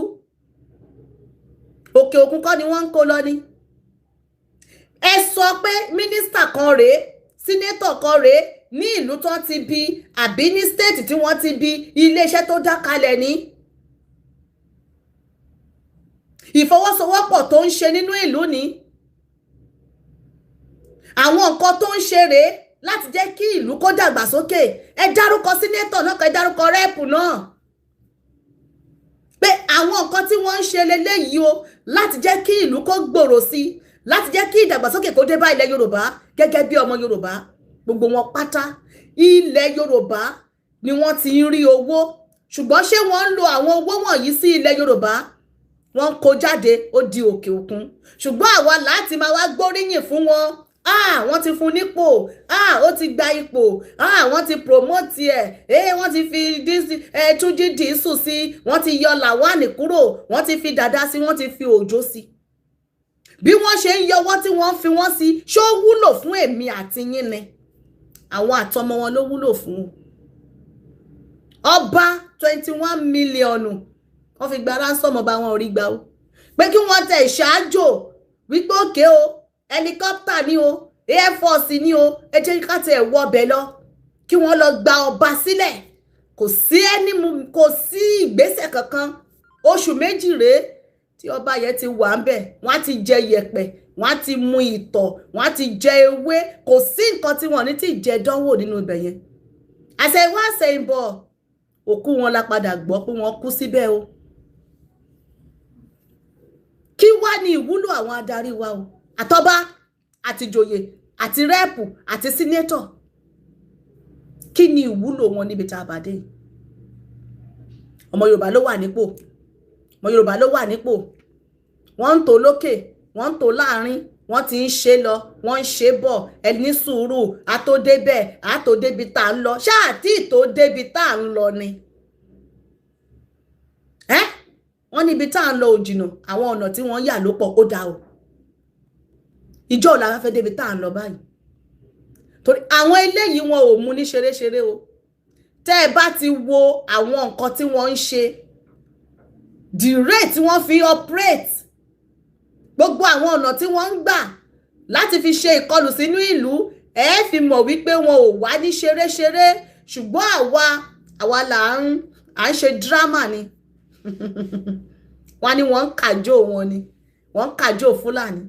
Òkè òkun kọ́ ni wọ́n ń kó lọ ni. Ẹ sọ pé mínísítà kan rèé, senator kan rèé, ní ìlú tó ti bí àbí ní state tí wọ́n ti bí, iléeṣẹ́ tó dá kalẹ̀ ní, ìfọwọ́sowọ́pọ̀ tó ń ṣe nínú ìlú ní, àwọn nǹkan tó ń ṣe rèé láti jẹ́ kí ìlú kó dàgbàsókè. Ẹ dárúkọ senator náà, kẹ dárúkọ rep náà, pé àwọn nǹkan tí wọ́n ń ṣe leléyìí o, láti jẹ́ kí ìlú kó gbòòrò sí i, láti jẹ́ kí ìdàgbàsókè kó dé bá ilẹ̀ Yorùbá gẹ́gẹ́ bí ọmọ Yorùbá. Gbogbo wọn pátá, ilẹ̀ Yorùbá ni wọ́n ti ń rí owó, ṣùgbọ́n ṣé wọ́n ń lo àwọn owó wọ̀nyí sí ilẹ̀ Yorùbá? Wọ́n ń kó jáde, ó di òkè òkun. Ṣùgbọ́n àwa láti máa wá gbóríyìn fún wọn. Ah, wọ́n ti fún nípò. Ah, ó ti gba ipò. Ah, wọ́n ti promote ẹ̀. Eh, wọ́n ti fi Túnjí Dìísù sí, wọ́n ti yọ Làwánì kúrò, wọ́n ti fi Dàda sí, wọ́n ti fi Òjó sí. Bí wọ́n ṣe ń yọwọ́ tí wọ́n ń fi wọ́n sí, ṣó wúlò fún èmi àti yín ni? Àwọn àtọmọ wọn ló wúlò fún. Ọba, 21 million wọ́n fi gba ransom ọba, wọn ò rí gbà ó. Pé kí wọ́n tẹ ìṣáájò wípé òkè o, helicopter ni o, air force ni o, ẹ jẹ́ ká tẹ̀ wọ ọbẹ̀ lọ kí wọ́n lọ gba ọba sílẹ̀. Kò sí ẹni, kò sí ìgbésẹ̀ kankan. Oṣù 2 rèé tí ọba yẹn ti wà ń bẹ̀. Wọ́n á ti jẹ yẹ̀pẹ̀, wọ́n á ti mu ìtọ̀, wọ́n á ti jẹ ewé, kò sí nǹkan tí wọ́n ní tí jẹ dánwò nínú ibẹ̀ yẹn. Àṣẹ̀wá àṣẹ̀yìnbọ̀, òkú wọn la padà gbọ́ pé wọ́n kú síbẹ̀ o. Kí wá ní ìwúlò àwọn adarí wa o, àtọba, àtìjòyè, àti rep, àti senator? Kí ni ìwúlò wọn níbi tá a bá dé? Ọmọ Yorùbá ló wà nípò, ọmọ Yorùbá ló wà nípò. Wọ́n ń tò lókè, wọ́n ń tò láàrin, wọ́n ti ń ṣe lọ, wọ́n ń ṣe bọ̀. Ẹ ní sùúrù, àtòdébẹ̀, àtòdébi tá à ń lọ. Ṣáà tí tó débi tá à ń lọ ni ẹ́. Wọ́n níbi tá à ń lọ ò jìnnà, àwọn ọ̀nà tí wọ́n yà ló pọ̀. Ó dáa o. Ìjọ ò la fẹ́ débi tá à ń lọ báyìí? Torí àwọn eléyìí, wọn ò mú ní ṣeréṣeré o. Tẹ́ ẹ bá ti wo àwọn nǹkan tí wọ́n ń ṣe, the rate tí wọ́n fi operate, gbogbo àwọn ọ̀nà tí wọ́n ń gbà láti fi ṣe ìkọlù sínú ìlú, ẹ fi mọ̀ wípé wọn ò wá ní ṣeréṣeré. Ṣùgbọ́n àwa là ń ṣe drama ni. Wọ́n ní wọ́n ń kàjò wọn ni, wọ́n ń kàjò Fúlàní.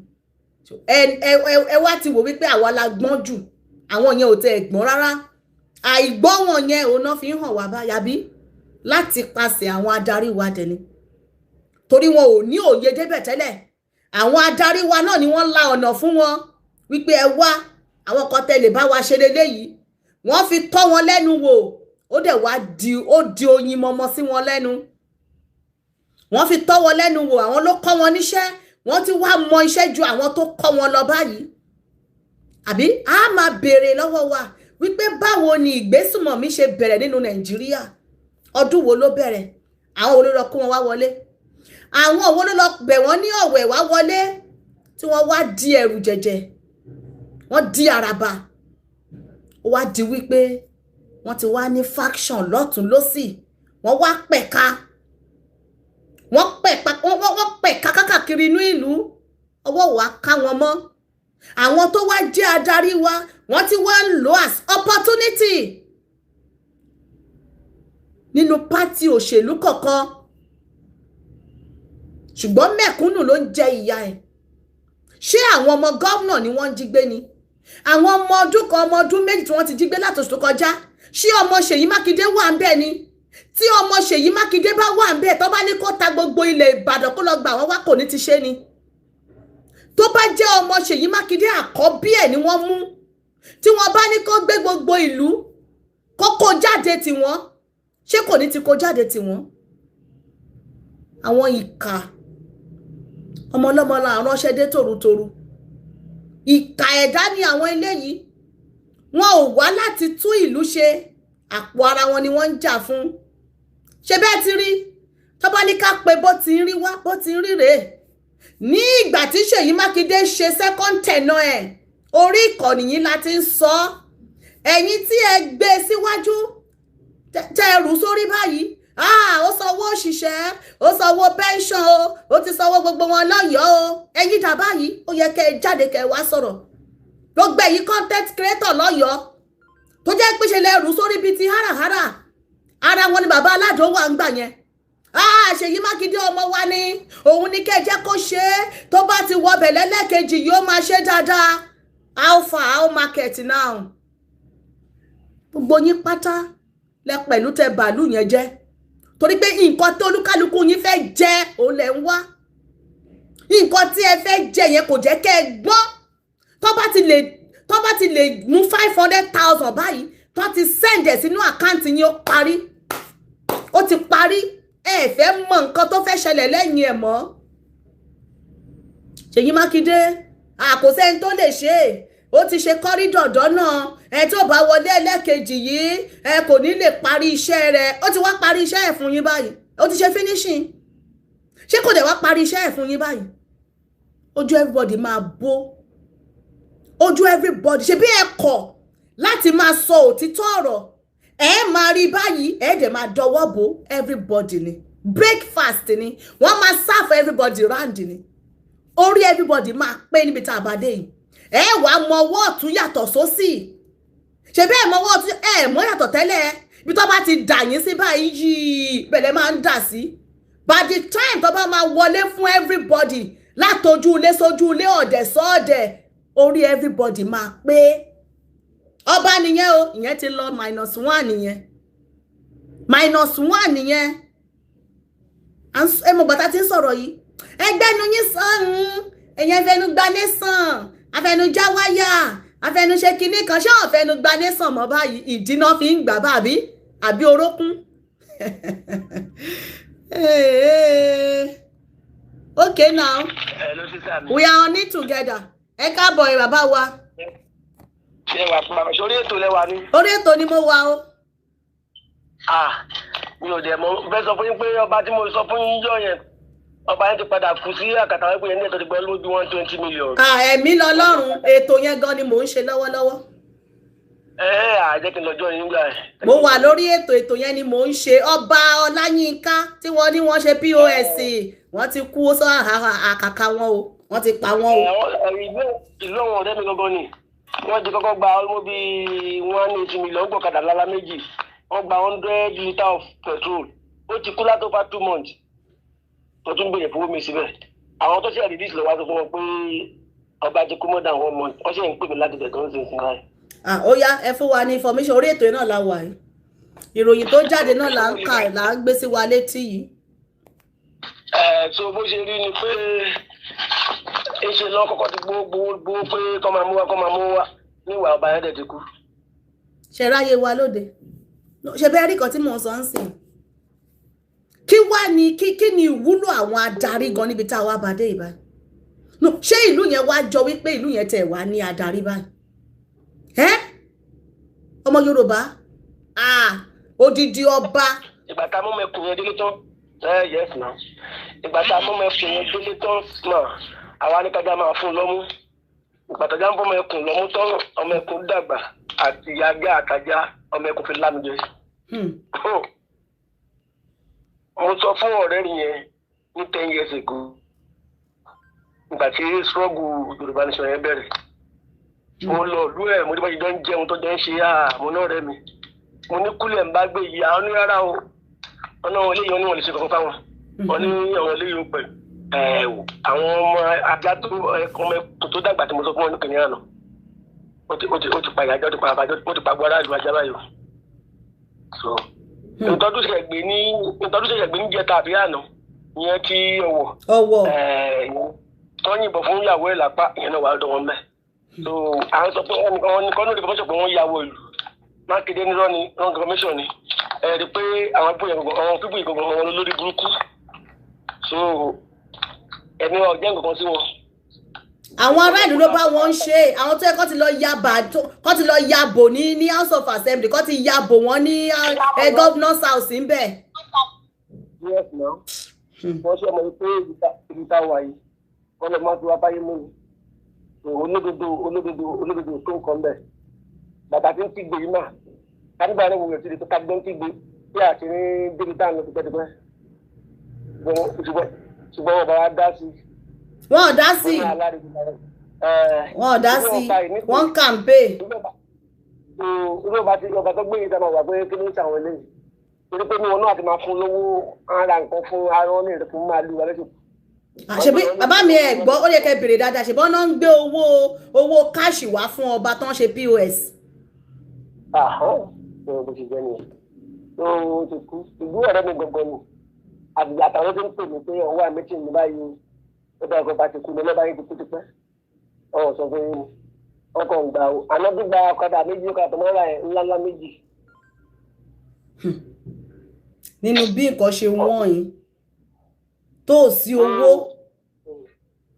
Ẹ wá ti wò wípé àwa la gbọ́n jù, àwọn yẹn ò tẹ ẹ̀ gbọ́n rárá. Àìgbọ́n wọn yẹn, òun náà fi ń hàn wá báyà bí láti pasẹ̀ àwọn adarí wa dẹni, torí wọn ò ní òye débẹ̀ tẹ́lẹ̀. Àwọn adarí wa náà ni wọ́n la ọ̀nà fún wọn wípé ẹ wá, Àwọn kan tẹ́ lè bá wa ṣe leléyìí. Wọ́n fi tọ́ wọn lẹ́nu wò, ó dẹ̀ wá di, ó di oyin mọ́mọ́ sí wọn lẹ́nu. Wọ́n fi tọ́ wọn lẹ́nu wò, àwọn ló kọ́ wọn níṣẹ́. Wọ́n ti wá mọ iṣẹ́ ju àwọn tó kọ́ wọn lọ báyìí. Àbí a máa béèrè lọ́wọ́ wa wípé báwo ni ìgbésùmọ̀mí ṣe bẹ̀rẹ̀ nínú Nàìjíríà? Ọdún wo ló bẹ̀rẹ̀? Àwọn wo ló lọ kó wọn wá wọlé? Àwọn wo ló lọ bẹ̀ wọ́n ní ọ̀wẹ̀ wá wọlé, tí wọ́n wá di ẹ̀rù jẹ̀jẹ̀, wọ́n di àràbà? Ó wá di wípé wọ́n ti wá ní faction lọ́tún lọ́sì. Wọ́n wá pẹ̀ka, wọ́n pẹ̀ka, wọ́n pẹ̀ka kákàkiri inú ìlú. Ọwọ́ wa ká wọn mọ́. Àwọn tó wá jẹ́ adarí wa, wọ́n ti wá ń lò as opportunity nínú party òṣèlú kọ̀ọ̀kan, ṣùgbọ́n mẹ̀kúnnù ló ń jẹ ìyà ẹ̀. Ṣé àwọn ọmọ gómìnà ni wọ́n ń jí gbé ni? Àwọn ọmọ ọdún 1, ọmọ ọdún 2 tí wọ́n ti jí gbé látòṣù tó kọjá, ṣé ọmọ Ṣèyí Mákindé wà ń bẹ̀ ni? Tí ọmọ Ṣèyí Mákindé bá wà ń bẹ̀, tó bá ní kó ta gbogbo ilẹ̀ Ìbàdàn kó lọ gbà wọ́n wá, kò ní ti ṣe ni? Tó bá jẹ́ ọmọ Ṣèyí Mákindé àkọ́bí ẹ̀ ni wọ́n mú, tí wọ́n bá ní kó gbé gbogbo ìlú kó kó jáde tiwọn, ṣé kò ní ti kó jáde tiwọn? Àwọn ìkà ọmọ ọlọ́mọ la ránṣẹ́ dé tòrutòru. Ìkà ẹ̀dá ni àwọn eléyìí. Wọn ò wá láti tún ìlú ṣe, àpò ara wọn ni wọ́n ń jà fún. Ṣe bẹ́ẹ̀ ti rí? Tó bá ní ká pe bó ti ń rí wá, bó ti ń rí rèé. Ní ìgbà tí Ṣèyí Mákindé ṣe second tenure ẹ̀, orí ìkànnì yìí la ti ń sọ ọ́. Ẹ̀yin tí ẹ gbé e síwájú, tẹ́ ẹ rù sórí báyìí, ah, ó sanwó òṣìṣẹ́, ó sanwó pension o, ó ti sanwó gbogbo wọn lọ́yọ̀ọ́ o. Ẹ̀yin dà báyìí? Ó yẹ kẹ́ ẹ jáde, kẹ́ ẹ wá sọ̀rọ̀. Gbogbo ẹ̀yin content creator lọ́yọ̀ọ́ tó jẹ́ pé ṣe lẹ rù sórí bíi ti háràhárà, ara wọn ni bàbá aládùn wà ń gbà yẹn. Ah, Ṣèyí Mákindé ọmọ wa ni, òun ní kẹ́ ẹ jẹ́ kó ṣe é. Tó bá ti wọbẹ̀ lẹ́lẹ́kejì, yóò máa ṣe dáadáa. How far? How market now? Gbogbo yín pátá lẹ pẹ̀lú tẹ bàálù yẹn jẹ́, torí pé nǹkan tó olúkálukú yín fẹ́ jẹ òun lẹ̀ ń wá. Nǹkan tí ẹ fẹ́ jẹ yẹn kò jẹ́ kẹ́ ẹ gbọ́n. Tó bá ti lè mú 500,000 báyìí, tó ti send ẹ̀ sínú account yín, ó parí, ó ti parí. Ẹ fẹ́ mọ nǹkan tó fẹ́ ṣẹlẹ̀ lẹ́yìn ẹ̀ mọ́. Ṣèyí Mákindé, àkósẹ́ni tó lè ṣe é. Ó ti ṣe corridor dọ́nà ẹ. Tó bá wọlé ẹlẹ́kejì yìí, ẹ kò ní lè parí iṣẹ́ rẹ̀. Ó ti wá parí iṣẹ́ ẹ̀ fún yín báyìí, ó ti ṣe finishing. Ṣé kò dẹ̀ wá parí iṣẹ́ ẹ̀ fún yín báyìí? Ojú everybody máa bó, ojú everybody. Ṣe bí ẹ kọ̀ láti máa sọ òtítọ́ ọ̀rọ̀, ẹ máa rí báyìí, ẹ dẹ̀ máa dọwọ́ bò everybody ni. Breakfast ni wọ́n máa serve everybody round ni. Orí everybody máa pé níbi tá a bá dé yìí. Ẹ wàá mọ ọwọ́ ọ̀tún yàtọ̀ sósì. Ṣe bẹ́ẹ̀ mọ ọwọ́ ọ̀tún, ẹ mọ́ yàtọ̀ tẹ́lẹ̀. Ibi tó bá ti dà yín sí báyìí yìí, bẹ̀rẹ̀ máa ń dà sí. By the time tó bá máa wọlé fún everybody látojú ilé sójú ilé, ọ̀dẹ̀ sọ́ọ̀dẹ̀, orí everybody máa pé. Ọba nìyẹn o, ìyẹn ti lọ, minus one nìyẹn, minus one nìyẹn. Ẹ mọ̀ gbàtà tí ń sọ̀rọ̀ yìí, ẹgbẹ́nu yín sàn, ẹ̀yẹn fẹnu gbané sàn, afẹnujá wáyà, afẹnuṣe kinní kan. Ṣé ọ̀fẹ́nu gbané sàn mọ́ báyìí? Ìdíná fi ń gbà bá àbí àbí orókún. Okay now. Hello, sister mi. We are on it together. Ẹ káàbọ̀ ẹ, bàbá wa. Ṣé wà fún mi? Sórí ètò lẹ́wà ni. Orí ètò ni mo wà o. Ah, mi ò dẹ̀ mọ̀ fẹ́ sọ fún yín pé ọba tí mo sọ fún yín jọ yẹn, ọba yẹn ti padà kú sí àkàtà wípé yẹn ní ètò ìgbẹ́ lójú 120 million. Ah, ẹ̀mí lọ́lọ́run. Ètò yẹn gan ni mò ń ṣe lọ́wọ́lọ́wọ́. Ẹ ẹ à jẹ́ kí n lọ́jọ́ yín gbà ẹ̀. Mo wà lórí ètò, ètò yẹn ni mò ń ṣe. Ọba Ọláyínká tí wọ́n ní wọ́n ṣe POS, wọ́n ti kú sọ àkàkà wọn o, wọ́n ti pa wọ́n o. Ìlú àwọn ọ̀rẹ́ mi gangan ni wọ́n ti kọ́kọ́ gba ọmọ bíi 180 million, gbọ̀kadà lálá méjì, wọ́n gba 100 litre of petrol. Ó ti kú látó over 2 months, tó tún béèrè fowó mi síbẹ̀. Àwọn tó ṣe release lọ́wọ́ sọ fún wọn pé ọba ti kú more than one month. Wọ́n ṣe ń pè mí láti bẹ̀ tó ń sin sin báyìí. Ah, ó yá, ẹ fún wa ní information. Orí ètò yìí náà la wà yìí. Ìròyìn tó jáde náà là ń kà, là ń gbé sí wa létí yìí. Ẹ so bó ṣe rí ni pé ṣe lọ kọ́kọ́ ti gbowó gbowó gbowó pé kọ́ máa mú wa, kọ́ máa mú wa. Níwà ọba yẹn dẹ̀ ti kú. Ṣe ráyé wa lóde? Ṣe bẹ́ẹ̀ rí kan tí mò ń sọ ń sìn? Kí wá ní kí ni ìwúlò àwọn adarí gan níbi tá a wá bá dé ìbá? No, ṣé ìlú yẹn wá jọ wípé ìlú yẹn tẹ̀ wá ní adarí báyìí? Ẹ́, ọmọ Yorùbá, ah, odidi ọba. Ìgbà tá a mú mẹkùn yẹn délé tán, ẹ, yes na, ìgbà tá a mú mẹkùn yẹn délé tán mà, àwa ní kájà máa fún un lọ́mú. Ìgbà tá a já ń bọ́ mẹkùn lọ́mú tán, ọmọ ẹkùn dàgbà, àti ajá àtajá, ọmọ ẹkùn fi lámìjẹ. Mo sọ fún ọ̀rẹ́ mi yẹn ní 10 years ago, ìgbà tí struggle Yorùbá Nation yẹn bẹ̀rẹ̀, mo lọ ìlú ẹ̀, mo ní bá ṣe jọ ń jẹun tó jọ ń ṣe. À, mo náà rẹ mi, mo ní kúlẹ̀ ń bá gbé yìí. Àwọn ní rárá o, ọ̀nà àwọn eléyìí, wọn ní wọn lè ṣe kankan fáwọn. Wọn ní àwọn eléyìí ó pẹ̀lú ẹ̀ wò àwọn ọmọ ajá tó ọmọ ẹkùn tó dàgbà tí mo sọ fún wọn ní kìnìún àná, ó ti pa ìyájọ́, ó ti pa àbájọ́, ó ti pa gbọ́dá ìlú ajá báyìí o. So ìtọ́jú ṣẹ̀ṣẹ̀ gbé ní jẹta àbí àná ìyẹn tí ọwọ́ Ọwọ́. Tó yìnbọn fún ìyàwó ẹ̀ lápá, ìyẹn náà wà lọ́dọ̀ wọn mẹ́. So à ń sọ pé wọ́n ní kọ́nù information pé wọ́n ya wọ ìlú. Mákindé nírọ́ ni, wrong information ni. Ẹ rí i pé àwọn pípọ̀ yẹn, àwọn pípọ̀ yìí gbogbo wọn lórí burúkú. So ẹni wa ò jẹ́ nǹkan kan sí wọn. Àwọn ará ìlú ló bá wọn ń ṣe. Àwọn tó yẹ kó ti lọ ya bà, kó ti lọ ya bò ní House of Assembly, kó ti ya bò wọ́n ní governor's house ńbẹ̀. Yes na, wọ́n ṣe ọmọ yìí pé ibi tá a wà yìí, wọ́n lọ máa fi wá báyé mú ni. Olódodo, olódodo, olódodo tó nǹkan bẹ̀. Bàtà tí ń kígbe yìí mà kánígbà náà wòye tí tó kágbọ́n kígbe bí àti ní débi tá à ń lọ tipẹ́tipẹ́, ṣùgbọ́n wọn bá wa dá sí. Wọn ò dá sí, wọn ò dá sí, wọn ń campaign. Irú ọba tí ọba tó gbé yìí sábà wà pé kí ló ń ṣàwọn eléyìí, torí pé ní wọn náà ti máa fún lówó, ara nǹkan fún ara wọn ní ìrẹ̀fún fún máa lù wá lẹ́sùn. Ṣebí bàbá mi, ẹ gbọ́, ó yẹ kẹ́ bèrè dáadáa. Ṣebí wọ́n náà ń gbé owó cash wá fún ọba tó ń ṣe POS. Àhán, bó ṣe jẹ́ nìyẹn. Tó ti kú ìlú ọ̀rẹ́ mi gbọ̀ngàn ni àtàwọn tó ń pè mí pé ọwọ́ àmì tì ní báyìí, ó bá ọkọ̀ bá ti kú ní ọlọ́ba yìí ti kú tipẹ́. Ọ̀ sọ fún yín, ọkọ̀ ń gbà ó àná gbígba ọ̀kadà méjì, ọkadà tó mọ́ra ẹ̀ ńláńlá méjì. Nínú bí nǹkan ṣe wọ́n yìí tó sí owó.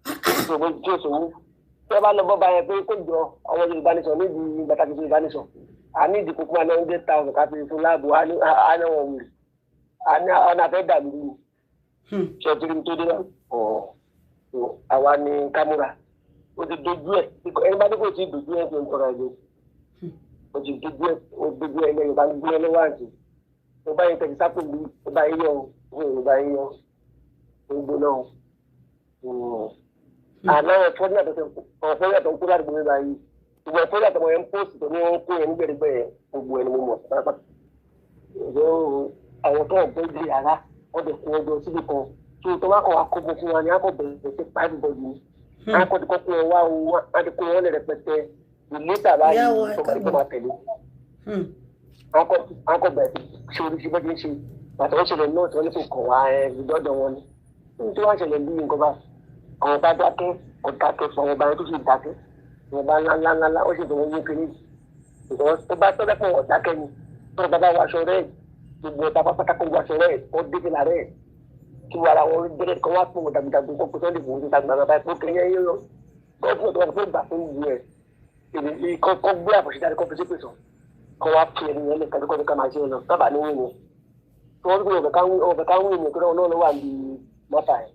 Ìṣòro tí ó ṣòwò tí wọ́n bá lọ bọ́ bá yẹn pé kó jọ àwọn Yorùbá nation níbi pàtàkì Yorùbá nation, a ní ìdìbò fún wa ní 100,000 ká fi fún láàbò, á ní wọn wèrè, á ní ọ̀nà àfẹ́ dàbí ní ṣe tí tó dé náà. Ọ̀ àwa ni kámúra ó ti dojú ẹ̀. Ẹni bá ní kò tí ì dojú ẹ̀, tó ń tọrọ ẹ̀ lé, ó ti dojú ẹ̀, ó dojú ẹ̀ lẹ́yìn bá ń gbé ẹ lọ́wọ́. Àǹtí, ó bá yẹn tẹ̀sí sápò bí ó bá yín yọ, ó bá yín yọ, ó gbóná àná. Ẹ̀fọ́ tó ń kó ládùúgbò mi báyìí, gbogbo ẹ̀fọ́ ní àtọmọ yẹn ń post tó ní wọ́n ń kó yẹn nígbẹ̀rẹ̀gbẹ̀ yẹn, gbogbo ẹni mo mọ̀ pátápátá. Àwọn tó ọ̀gbẹ́ di ara wọ́n dẹ̀ kó ọjọ́ síbi kan tó tó bá kọ̀ wá kó bó fún wa ni a kò bẹ̀rẹ̀ sí pa everybody ni a kò ti kọ́ kó wọn wá o, a ti kó wọn lẹ̀ rẹpẹtẹ ìlú tàbá yìí tó bá tó máa tẹ̀lé. A kò bẹ̀rẹ̀ sí ṣe oríṣi bó ti ń ṣe bàtà ó ṣẹlẹ̀ náà tí wọ́n ní kò kàn wá ẹ ìdọ́dọ̀ wọn ni tí wọ́n ṣẹlẹ̀ bí nǹkan bá àwọn bá dákẹ́, kò dákẹ́ fún àwọn ọba yẹn tó sì dákẹ́, àwọn ọba ńlá ńlá ńlá ó sì tó wọ́n yé kiri ìgbọ́n tó bá tọ́lẹ̀ fún ọ̀dákẹ́ ni tó bá bá wọ aṣọ rẹ̀, gbogbo ọba pátákó wọ aṣọ rẹ̀, ó dé fìlà rẹ̀ kí wàrà wọn bẹ̀rẹ̀ kọ́ wá fún dàgbàdàgbà kó kó sọ́ọ́lì fún un dàgbà bàbá ìpò kiri yẹn yóò gọ́ọ̀fù tó wà fún ìgbà fún ìlú ẹ̀ èyí kọ́ gbé àbọ̀ṣẹ́dáde kọ́ fi ṣépè sọ kọ́ wá fi ẹni yẹn lè kájú kọ́ fi ká máa ṣe lọ kábàá ní wíwọ̀n tí wọ́n gbé ọ̀bẹ káwé yẹn tó náà ló wà ní mọ́tà ẹ̀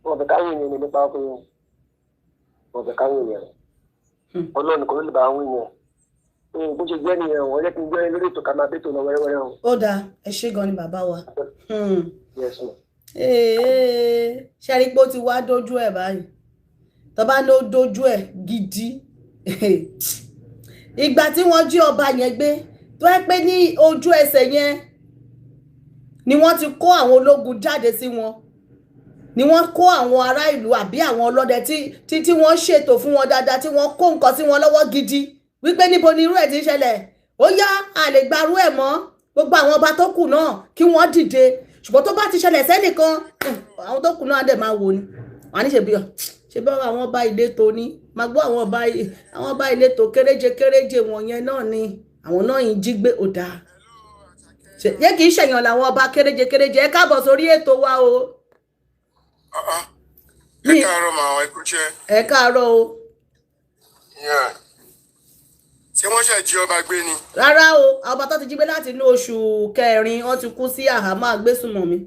ọ̀bẹ káwé yẹn nípa ọkùnrin ọ̀bẹ káwé yẹn Ọlọ́run kò ló lè bá wí yẹn bó ṣe jẹ́ nìyẹn. Wọ́n jẹ́ kí n jẹ́ lórí ètò ká máa bẹ́tò lọ wẹ́rẹ́wẹ́rẹ́ o. Ó dáa, ẹ ṣé gan ni bàbá wa. Yes ma. Ṣe rí pé ó ti wá dójú ẹ̀ báyìí? Tó bá ní ó dójú ẹ̀ gidi, ìgbà tí wọ́n jí ọba yẹn gbé, tó yẹ pé ní ojú ẹsẹ̀ yẹn ni wọ́n ti kó àwọn ológun jáde sí wọn, ni wọ́n kó àwọn ará ìlú àbí àwọn ọlọ́dẹ tí wọ́n ṣètò fún wọn dáadáa, tí wọ́n kó nǹkan sí wọn lọ́wọ́ gidi wípé níbo ni irú ẹ̀ ti ń ṣẹlẹ̀, ó yá, a lè gba irú ẹ̀ mọ́. Gbogbo àwọn ọba tó kù náà kí wọ́n dìde. Ṣùgbọ́n tó bá ti ṣẹlẹ̀ sẹ́nìkan, àwọn tó kù náà á dẹ̀ máa wò ni wọ́n á ní ṣebí Ṣe bá àwọn ọba ìletò ni máa gbọ́, àwọn ọba ìletò kéréje kéréje wọ̀nyẹn náà ni àwọn náà yìí jí gbé. Ò dáa yé, kì í ṣèyàn làwọn ọba kéréje kéréje. Ẹ káàbọ̀ sórí ètò wa o. Ẹ káàárọ̀ mà, ẹ kúṣẹ́. Ẹ káàárọ̀ o. Ṣé wọ́n ṣe jí ọba gbé ni? Rárá o, ọba tó ti jí gbé láti inú oṣù kẹrin, wọ́n ti kú sí àhámọ́ agbésùnmọ̀mí.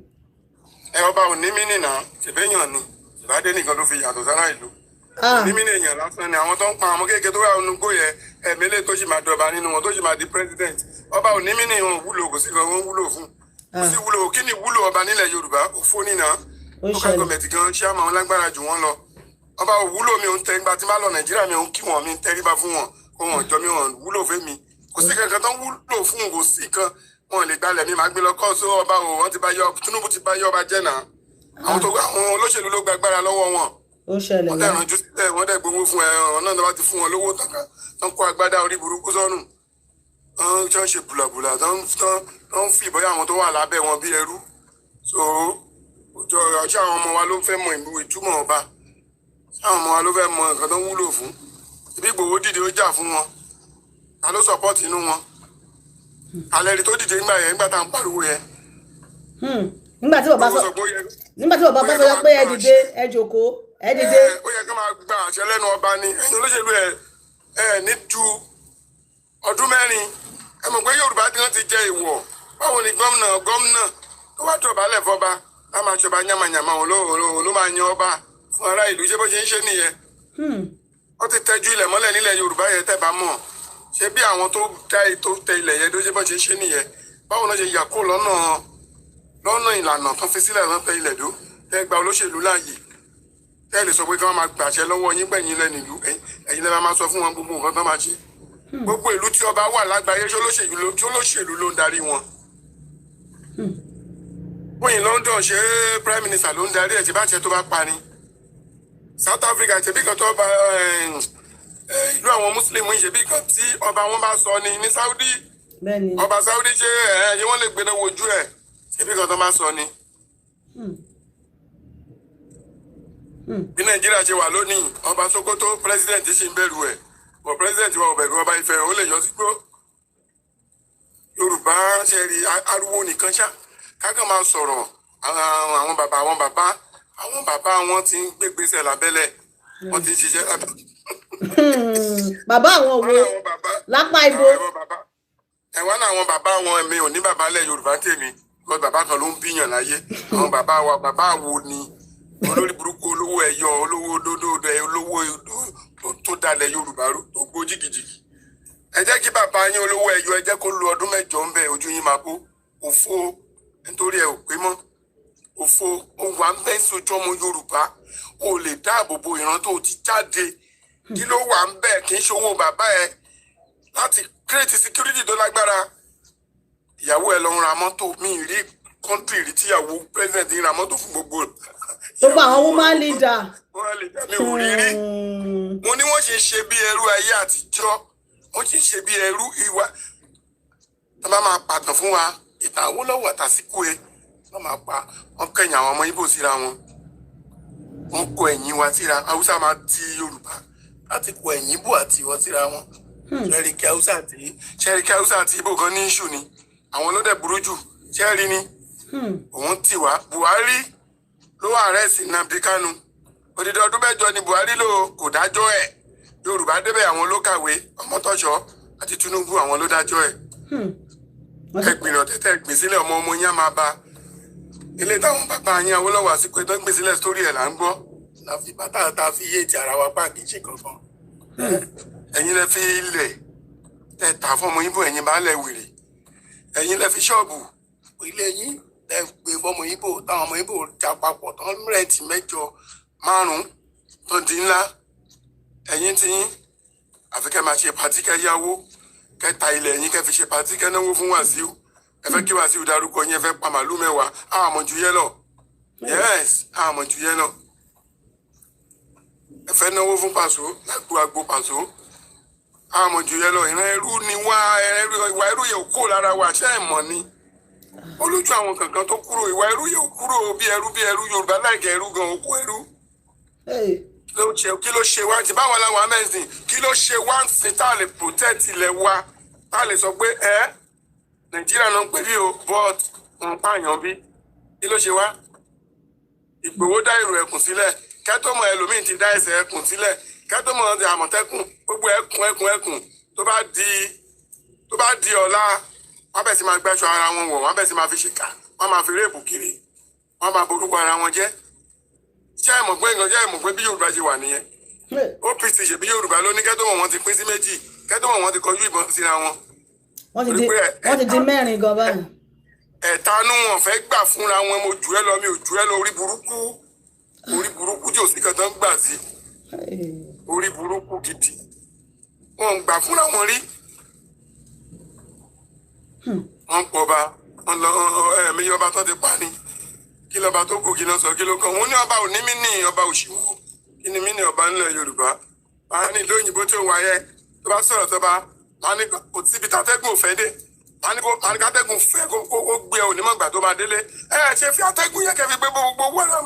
Ẹ ọba ò ní mí nìyà, ṣèbéyàn ni ìbádé nìkan ló fi yàtọ̀ sára ìlú. Ní mí ní èèyàn lásán ni àwọn tó ń pa àwọn kéèké tó wà nínú igbó yẹn, ẹ̀mí lè tó sì máa dọba nínú wọn, tó sì máa di president. Ọba ò ní mí ní ìwọ̀n wúlò, kò sí kan wọ́n wúlò fún, kò sí wúlò. Kí ni wúlò ọba nílẹ̀ Yorùbá? Òfó nínà. Local government gan ṣé àmọ́ wọn lágbára jù wọ́n lọ. Ọba ò wúlò. Mi ò ń tẹ ìgbà tí bá lọ Nàìjíríà, mi ò ń kí wọn, mi ń tẹríba fún wọn, kó wọn jọ mi, wọn wúlò fún mi. Kò sí kankan tó ń wúlò fún, kò sí kan wọn lè gbalẹ̀ mi, máa gbé lọ kọ́ sí ọba o. Wọ́n ti bá yọ, Tinubu ti bá yọ ọba jẹ́ náà. Àwọn tó àwọn olóṣèlú ló gbàgbára lọ́wọ́ wọn. Ó ṣẹlẹ̀. Wọ́n dẹ̀ rànjú sílẹ̀, wọ́n dẹ̀ gbowó fún ẹ. Ọ̀nà náà bá ti fún wọn lówó tán, tán kó agbádá orí burúkú sọ́nù, tán tán ṣe bùlàbùlà, tán tán tán fi ìbọyá àwọn tó wà lábẹ́ wọn bí ẹrú. So ọjọ́ ọjọ́ àwọn ọmọ wa ló fẹ́ mọ ìlú ìtumọ̀ ọba, àwọn ọmọ wa ló fẹ́ mọ nǹkan tó ń wúlò fún. Ibi Ìgbòho dìde, ó jà fún wọn, ta ló support inú wọn? Alẹ́ rí tó dìde nígbà yẹn, nígbà tá à ń pariwo yẹn. Nígbà tí bàbá sọ, nígbà tí bàbá bá sọ pé ẹ dìde, ẹ jókòó, ẹ dìde. Ó yẹ kí wọ́n máa gba àṣẹ lẹ́nu ọba ni. Ẹ̀yin olóṣèlú, ẹ ẹ ní ju ọdún 4, ẹ mọ̀ pé Yorùbá tí wọ́n ti jẹ ìwọ̀. Báwo ni gómìnà tó wá dọ̀bálẹ̀ fọba á máa ṣọba yamayama? Òun ló máa yan ọba fún ará ìlú. Ṣé bó ṣe ń ṣe nìyẹn? Wọ́n ti tẹ́jú ilẹ̀ mọ́lẹ̀ nílẹ̀ Yorùbá yẹn. Tẹ́ bá mọ̀ ṣé bí àwọn tó dá ètò tẹ ilẹ̀ yẹn tó ṣe bó ṣe ń ṣe nìyẹn? Báwo náà ṣe yà kó lọ́nà ìlànà tó fi sílẹ̀ lọ́tẹ̀ ilẹ̀ dó tẹ́ gba olóṣèlú láàyè, tẹ́ lè sọ pé kí wọ́n máa gbàṣẹ lọ́wọ́ yín gbẹ̀yìn lẹ́nu ìlú, ẹ̀yin lẹ́ máa sọ fún wọn gbogbo nǹkan tó máa ṣe. Gbogbo ìlú tí ọba wà lágbàáyé, ṣólóṣèlú ló ń darí wọn? Bóyin London, ṣe prime minister ló ń darí ẹ̀? Tí bá ṣe tó bá pa ni. South Africa, ṣe bí kan tó bá ìlú àwọn Muslim, ṣe bí kan tí ọba wọn bá sọ ni. Ní Saudi, ọba Saudi, ṣe ẹ ṣe wọ́n lè gbéná wojú ẹ̀? Ṣe bí kan tó bá sọ ni. Bí Nàìjíríà ṣe wà lónìí, ọba Sokoto, president ṣì ń bẹ̀rù ẹ̀, bọ̀ president wa ò bẹ̀rù ọba Ifẹ̀, ó lè yọ sí gbó. Yorùbá ṣe rí ariwo nìkan ṣá, kákan máa sọ̀rọ̀. Àwọn bàbá wọn ti ń gbégbèsè lábẹ́lẹ̀, wọ́n ti ń ṣiṣẹ́ lábẹ́. Bàbá àwọn wo? Lápá ibo? Ẹ̀wọ́n náà, àwọn bàbá wọn. Mi ò ní bàbá lẹ̀ Yorùbá tèmi kọ́, bàbá kan ló ń bíyàn láyé. Àwọn bàbá wa, bàbá wo ni olórí burúkú, olówó ẹyọ, olówó dódó, olówó tó dalẹ̀ Yorùbá rú, tó gbó jìgìjìgì? Ẹ jẹ́ kí bàbá yín olówó ẹyọ, ẹ jẹ́ kó lo ọdún 8 ń bẹ, ojú yín máa bó òfo, nítorí ẹ ò pé mọ́. Òfo òun à ń bẹ́ sojú ọmọ Yorùbá. O lè dáàbò bo ìran tó ti jáde. Kí ló wà ń bẹ̀? Kì í ṣòwò bàbá ẹ láti create security tó lágbára. Ìyàwó ẹ lọ ń ra mọ́tò. Mi rí country rí tíyàwó president ń ra mọ́tò fún gbogbo gbogbo àwọn woman leader. Woman leader, mi ò rí rí. Mo ní wọ́n ṣe ń ṣe bí ẹrú ayé àtijọ́, wọ́n ṣe ń ṣe bí ẹrú. Ìwà tó bá máa pàtàn fún wa, ìtàn Awólọ́wọ̀ àtàsíkú ẹ wọ́n máa pa wọ́n kẹ̀yìn àwọn ọmọ Ìgbò síra wọn, wọ́n kọ ẹ̀yìn wa síra. Haúsá máa ti Yorùbá láti kọ ẹ̀yìn Ìgbò àti wọn síra wọn. Ṣẹ́ríkì Haúsá àti Ìgbò kan ní issue ni, àwọn ló dẹ̀ burú jù. Ṣẹ́rí ni òun ti wá. Buhari ló arrest Nnamdi Kanu. Odidi ọdún 8 ni Buhari lò, kò dájọ́ ẹ̀. Yorùbá débẹ̀, àwọn ló kàwé, Ọmọtọ́ṣọ́ àti Tinubu, àwọn ló dájọ́ ẹ̀. Ẹgbìnrin ọ̀tẹ̀tẹ̀ gbìn sílẹ̀, ọmọ ọmọ yín á máa ba ilé táwọn bàbá yín Awólọ́wọ̀ àsìkò tó ń gbìn sílẹ̀ sórí ẹ̀ là ń gbọ́. La fi bàtà tá a fi yé ti ara wa páàkì ṣe kankan. Ẹ̀yin lẹ fi ilẹ̀ tẹ tà fún ọmọ Ìgbò, ẹ̀yin bá lẹ̀ wèrè. Ẹ̀yin lẹ fi ṣọ́ọ̀bù ilé yín lẹ gbé fọmọ Ìgbò, táwọn ọmọ Ìgbò já papọ̀ tán, rent mẹ́jọ márùn-ún tó di ńlá. Ẹ̀yin tí yín àfi kẹ́ máa ṣe party, kẹ́ yáwó, kẹ́ ta ilẹ̀ yín, kẹ́ fi ṣe party, kẹ́ náwó fún Wàsíù. Ẹ fẹ́ kí Wàsíù darúkọ yín, ẹ fẹ́ pa màálù 10. Àmọ̀ ju yẹn lọ. Yes, àmọ̀ ju yẹn lọ. Ẹ fẹ́ náwó fún Pàṣọ lágbo àgbo Pàṣọ. Àmọ̀ ju yẹn lọ. Ìran ẹrú ni wá, ìwà ẹrú yẹ kó lára wa. Ṣé ẹ mọ̀ ni olójú àwọn kankan tó kúrò? Ìwà ẹrú yẹ kúrò bí ẹrú bí ẹrú. Yorùbá láìkẹ́ ẹrú gan, òkú ẹrú. Kí ló ṣe wá tí báwa làwọn amẹ́sìn? Kí ló ṣe wá ń sin tá a lè protect ilẹ̀ wa, tá a lè sọ pé ẹ Nàìjíríà náà ń pè bí o, but ń pààyàn bí? Kí ló ṣe wá? Ìgbòho dá ìrò ẹkùn sílẹ̀, kẹ́tọ́mọ̀ ẹlòmíín ti dá ẹsẹ̀ ẹkùn sílẹ̀, kẹ́tọ́mọ̀ Àmọ̀tẹ́kùn, gbogbo ẹkùn ẹkùn ẹkùn. Tó bá di ọ̀la, wọ́n bẹ̀ sí máa gbẹ́sọ̀ ara wọn wọ̀, wọ́n bẹ̀ sí máa fi ṣèkà, wọ́n máa fi rape kiri, wọ́n máa borúkọ ara wọn jẹ́. Ṣé ẹ mọ̀ pé nǹkan, ṣé ẹ mọ̀ pé bí Yorùbá ṣe wà nìyẹn? OPC ṣe bí Yorùbá ló ní, kẹ́tọ́mọ̀ wọn ti pín sí méjì, kẹ́tọ́mọ̀ wọn ti kọjú ìbọn síra wọn. Wọ́n ti di mẹ́rin gan báyìí. Ẹ̀tanú wọn fẹ́ gbà fúnra wọn. Mo jù ẹ́ lọ, mi ò jù ẹ́ lọ. Orí burúkú, orí burúkú tí ò sí kan tán gbà sí, orí burúkú gidi, wọn ń gbà fúnra wọn rí. Wọn ń pọba, wọn lọ ẹ̀mí ọba tó ti pa ni. Kí lọba tó kù, kí lọ sọ, kí ló kàn wọn ní ọba ò ní mí ní ọba òṣìwò. Kí ni mí ní ọba ńlẹ̀ Yorùbá? Wàá ní ìlú òyìnbó tí ó wáyé, tó bá sọ̀rọ̀ tó bá wàá ní kò síbi tátẹ́gùn ò fẹ́ dé, wàá ní kó wàá ní kátẹ́gùn fẹ́ kó gbé ẹ onímọ̀gbà tó bá délé. Ẹ ṣe fi atẹ́gùn yẹn kẹ́ fi gbé gbogbo owó ẹ̀rọ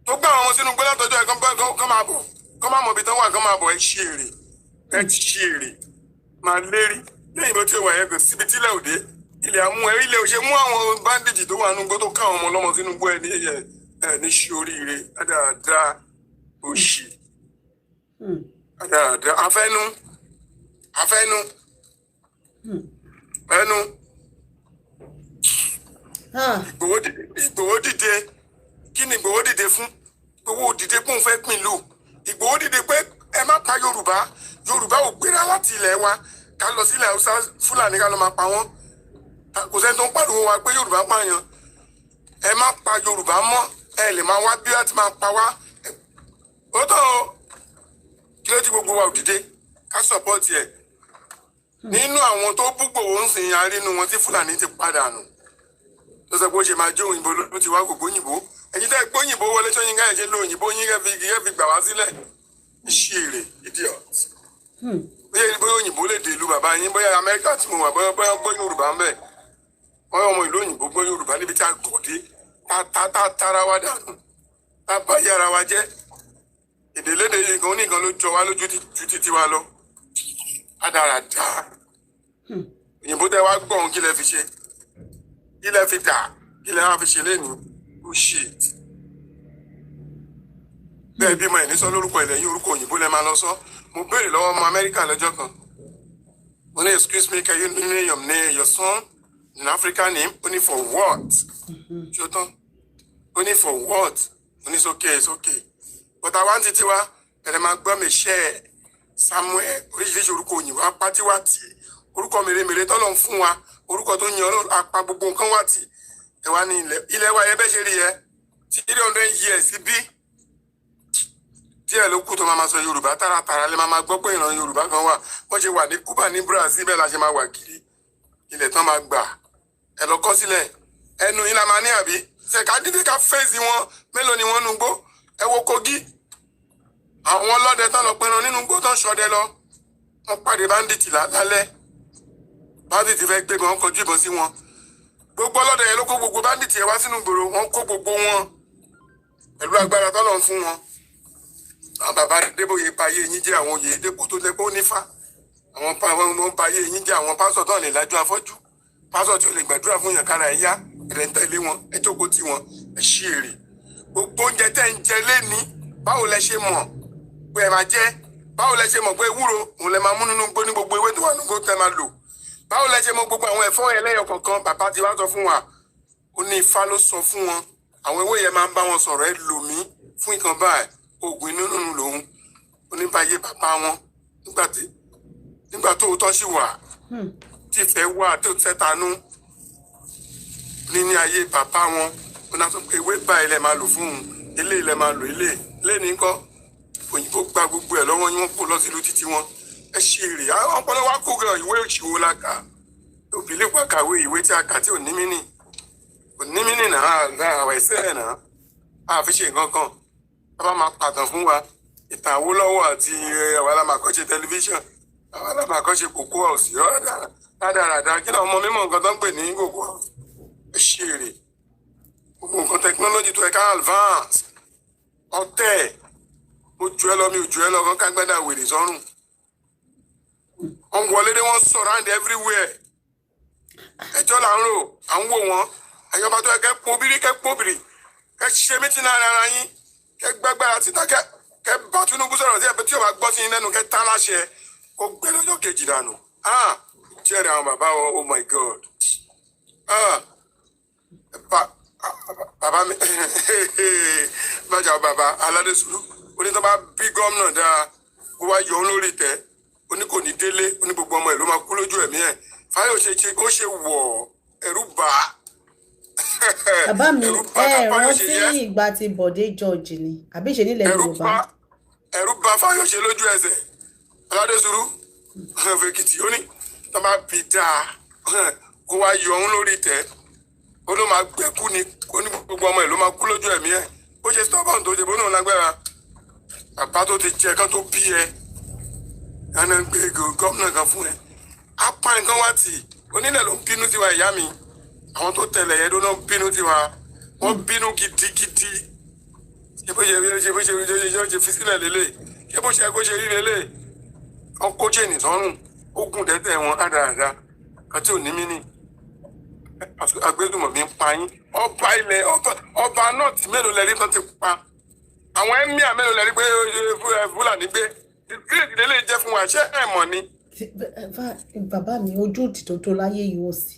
tó gbé àwọn ọmọ sínú gbé látọjọ́ ẹ, kán máa bọ̀, kán máa mọ̀ ibi tán wà, kán máa bọ̀. Ẹ ṣe èrè, ẹ ti ṣe èrè máa lérí lẹ́yìn bó ti wà yẹn. Kò síbi tílẹ̀ òde ilẹ̀ àmú ẹ, ilẹ̀ òṣè mú àwọn bandit tó wà nínú igbó tó ká àwọn ọmọ ọlọ́mọ sínú igbó. Ẹ ní ẹ ẹ ní ṣe oríire dáadáa, òṣì dáadáa. Afẹ́nu afẹ́nu ẹnu. Ìgbòho dìde, Ìgbòho dìde. Kí ni Ìgbòho dìde fún? Ìgbòho dìde kóun fẹ́ pín ìlú. Ìgbòho dìde pé ẹ má pa Yorùbá. Yorùbá ò gbéra láti ilẹ̀ wa ká lọ sílẹ̀ Haúsá, Fúlàní, ká lọ máa pa wọ́n. Kò sẹ́ni tó ń pariwo wa pé Yorùbá pààyàn. Ẹ má pa Yorùbá mọ́. Ẹ lè máa wá bí wọ́n ti máa pa wá. Ó tó o. Kí ló ti gbogbo wa ò dìde ká support ẹ̀? Nínú àwọn tó bú Ìgbòho ń sìn, arínú wọn tí Fúlàní ti padà nù, tó sọ pé ó ṣe máa jó òyìnbó ló ti wá kò gbóyìnbó. Ẹ̀yin tẹ́ gbóyìnbó wọlé sóyún ká ẹ̀ ṣe lo òyìnbó yín kẹ́ fi gbà wá sílẹ̀. Ṣí èrè, idiot. Bóyá òyìnbó lè dé ìlú bàbá yín, bóyá Amẹ́ríkà tí mo wà, bóyá gbọ́ Yorùbá ń bẹ̀, bóyá ọmọ ìlú òyìnbó gbọ́ Yorùbá níbi tí a kò dé, tá tá tara wa dànù, tá bá yára wa jẹ́. Èdè lédè nǹkan oníkan ló jọ wá lójú ju títí wa lọ. Rádaràda òyìnbó tẹ wá gbọ̀n, kí lẹ fi ṣe? Kí lẹ fi dà? Kí lẹ wá fi ṣe lẹ́nu? Bullshit. Bẹ́ẹ̀ bímọ ẹ̀ ní sọ lórúkọ ẹ̀ lẹ́yìn orúkọ òyìnbó lẹ máa lọ sọ. Mo béèrè lọ́wọ́ ọmọ Amẹ́ríkà lọ́jọ́ kan, mo ní, "Excuse me, can you name your name, your son in African name?" Ó ní, "For what?" Ṣó tán? Ó ní, "For what?" Ó ní, "It's okay, it's okay." But àwa ń títí wa ẹ̀rẹ̀ máa gbọ́ mi ṣẹ́ ẹ̀ Samuel, oríṣiríṣi orúkọ òyìnbó apá tí wá tì, orúkọ mèremère tọ́lọ̀ ń fún wa, orúkọ tó yan Ọlọ́run, apá gbogbo nǹkan wá tì. Ẹ wá ní ilẹ̀ ilẹ̀ wa yẹ bẹ́ẹ̀ ṣe rí yẹ 300 years bí díẹ̀ ló kù tó máa ma sọ Yorùbá tààràtàrà lè máa ma gbọ́ pé ìran Yorùbá kan wà. Wọ́n ṣe wà ní Cuba, ní Brazil, bẹ́ẹ̀ la ṣe máa wà kiri. Ilẹ̀ tán máa gbà, ẹ lọ kọ́ sílẹ̀. Ẹnu yín la máa ní àbí ṣe ká dídí ká fèsì wọn? Mélòó ni wọ́n nu gbó? Ẹ wo Kogi, àwọn ọlọ́dẹ tán lọ pẹran nínú igbó, tán ṣọdẹ lọ, wọ́n pàdé bandit lálẹ́. Bandit fẹ́ gbé wọn, kọjú ìbọn sí wọn. Gbogbo ọlọ́dẹ yẹn ló kó gbogbo bandit yẹn wá sínú ìgboro. Wọ́n kó gbogbo wọn pẹ̀lú agbára tọ́lọ̀ ń fún wọn. Àwọn bàbá Adébóyè pa ayé yín jẹ́, àwọn oyè dépò tó lẹ́kọ́ nífà, àwọn wọn pa ayé yín jẹ́, àwọn pásọ̀ tó lè lájú afọ́jú, pásọ̀ tí ó lè gbàdúrà fún yàn kára ẹ̀ yá. Ẹ̀rẹ̀ ń tẹ̀lé wọn, ẹ jókòó tì wọn, ẹ ṣí èrè. Gbogbo oúnjẹ tẹ́ ń jẹ léni, báwo lẹ ṣe mọ̀ pé ẹ máa jẹ? Báwo lẹ ṣe mọ̀ pé ewúro òun lẹ máa mú nínú gbó ní gbogbo ewé tó wà nínú gbó tẹ́ máa lò? Báwo lẹ ṣe mọ̀ gbogbo àwọn ẹ̀fọ́ ẹlẹ́yọ kọ̀ọ̀kan? Bàbá ti wá sọ fún wa, ó ní Ifá ló sọ fún wọn. Àwọn ewé yẹn máa ń bá wọn sọ̀rọ̀. Ẹ lò mí fún nǹkan báyìí, oògùn inú nínú lòun. Ó ní báyé bàbá wọn nígbà tó tọ́ sí wà, tí ìfẹ́ wà, tó tẹ́tanú ní ayé bàbá wọn, ó náà sọ pé ewé báyìí lẹ máa lò fún un, eléyìí lẹ máa lò, ilé lẹ́ni ńkọ́. Òyìnbó gba gbogbo ẹ̀ lọ́wọ́ yín, wọ́n kó lọ sílùú títí wọn. Ẹ ṣe èrè. Àwọn ọpọlọ wa kó gan. Ìwé òṣìwò la kà? Òbí lè pa kàwé ìwé tí a kà tí ò ní mí nì, kò ní mí nì náà. Àwọn ẹsẹ̀ ẹ̀ náà a fi ṣe nǹkan kan. Bàbá máa pàtàn fún wa ìtàn Awólọ́wọ̀ àti àwọn alámàkọ́ṣe tẹlifíṣàn, àwọn alámàkọ́ṣe Cocoa House rádaràdà. Kí làwọn ọmọ mímọ̀ nǹkan tó ń pè ní Cocoa House? Ẹ ṣe èrè. Gbogbo nǹkan technology tó yẹ ká advance, ọ̀tẹ̀. Mo jù ẹ lọ, mi ò jù ẹ lọ, kán kágbádá wèrè sọ́rùn. Wọ́n wọlé dé, wọ́n surround everywhere. Ẹjọ́ là ń rò, à ń wò wọ́n. Ẹ̀yọ́ bá tó yẹ kẹ́ pobiri, kẹ́ pobiri, kẹ́ ṣe mítí náà ara yín, kẹ́ gbàgbára títa, kẹ́ bá Tinubu sọ̀rọ̀ sí ẹ tí yóò bá gbọ́ sí yín lẹ́nu, kẹ́ tá láṣẹ kó gbé lọ́jọ́ kejì dànù. Ah, jẹ́rìí àwọn bàbá wọn. Oh my God! Ah, bàbá mi bàjá, bàbá aládé sùúrù onítọ́ bá bí gómìnà dáa, kó wá yọ ọ́ lórí ìtẹ́, ó ní kò ní délé, ó ní gbogbo ọmọ ẹ̀ ló máa kú lójú ẹ̀mí ẹ̀. Fáyọ̀ṣe ṣe ó ṣe wọ̀, ẹ̀rù bà á. Bàbá mi, Ẹ̀rù bà ẹ Fáyọ̀ṣe rántí yẹ. ìgbà tí Bọ̀dé George ni àbí ṣe nílẹ̀ Ẹ̀rù Yorùbá? bà, ẹ̀rù bà Fáyọ̀ṣe lójú ẹsẹ̀. Aládé sùúrù fèkìtì, ó ní tó bá bí dáa kó wá yọ òun lórí ìtẹ́, ó ló máa gbẹ́kú ni, ó ní gbogbo ọmọ ẹ̀ ló máa kú lójú ẹ̀mí ẹ̀. Ó ṣe stubborn tó ṣe bó náà lágbára. Bàbá tó ti jẹ kán tó bí ẹ ẹnà ń gbé gómìnà kan fún ẹ, apá nǹkan wá tì. Onílẹ̀ ló ń bínú tiwa. Ìyá mi, àwọn tó tẹ̀lé yẹn ló ń bínú tiwa, wọ́n bínú gidigidi. Ṣé bó ṣe ṣe bó ṣe ṣe ṣe ṣe fi sílẹ̀ lélẹ̀? Ṣé bó ṣe kó ṣe rí lélẹ̀? Wọ́n kó chain sọ́rùn, ó gùn tẹ́tẹ́ wọn rádaràda kan tí ò ní mí ní agbésùmọ̀mí ń pa yín. Ọba ilẹ̀ ọba náà tí mélòó lẹ́rí tán ti pa? Àwọn emir mélòó lẹ́rí pé Fúlàní gbé? Gírèdì lélẹ̀ jẹ́ fún wa, ṣé ẹ̀ mọ̀ ni? Bàbá mi, ojú òtí tó tó láyé yìí ó sì.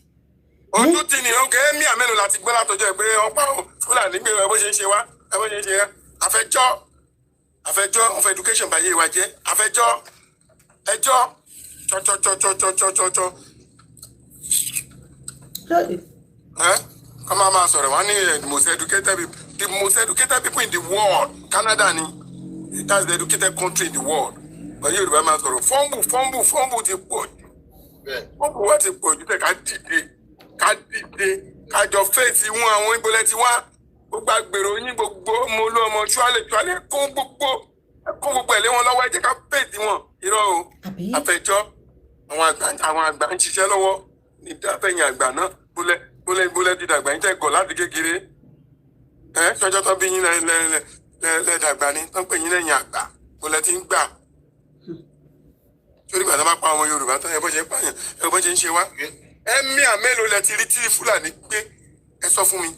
Ojú tí ni oúnjẹ. Emir mélòó láti gbé látọjọ́ ẹ pé ọ̀pá Fúlàní gbé? Ẹ bó ṣe ń ṣe wá, ẹ bó ṣe ń ṣe wá. Àfẹjọ́, àfẹjọ́ of education báyé wa jẹ́. Àfẹjọ́, ẹjọ́ tsọtsọtsọtsọtsọtsọ. Ẹ kọ́ máa máa sọ̀rọ̀ wọ́n ní the most educated people, the most educated people in the world, Canada ni. That's the educated country in the world. Wọ́n Yorùbá máa sọ̀rọ̀ fumble, fumble, fumble ti pọ̀ jù. Fumble wá ti pọ̀ jù tẹ̀. Ká dìde, ká dìde, ká jọ fèsì wọn. Àwọn ìbọlẹ̀ ti wá gbogbo agbèrò yín, gbogbo ọmọ olú ọmọ ṣúálẹ̀ ṣúálẹ̀, kó gbogbo ẹ̀ lé wọn lọ́wọ́. Ẹ jẹ́ ká fèsì wọn. Irọ́ o. Àbí? Àfẹjọ́, àwọn àgbà ń ṣiṣẹ́ lọ́wọ́ ní dáfẹ̀yìn àgbà náà. Bólẹ̀ bólẹ̀ bólẹ̀ ti dàgbà yín tẹ̀ gọ̀ láti kékeré. Ẹ ṣọjọ́ tó bí yín lẹ lẹ lẹ lẹ dàgbà ni tó ń pè yín lẹ́yìn àgbà. Bólẹ̀ ti ń gbà sórí ìgbà tó bá pa ọmọ Yorùbá tán. Ẹ bó ṣe ń pààyàn, ẹ bó ṣe ń ṣe wá. Emir mélòó lẹ ti rí tí Fúlàní gbé? Ẹ sọ fún mi.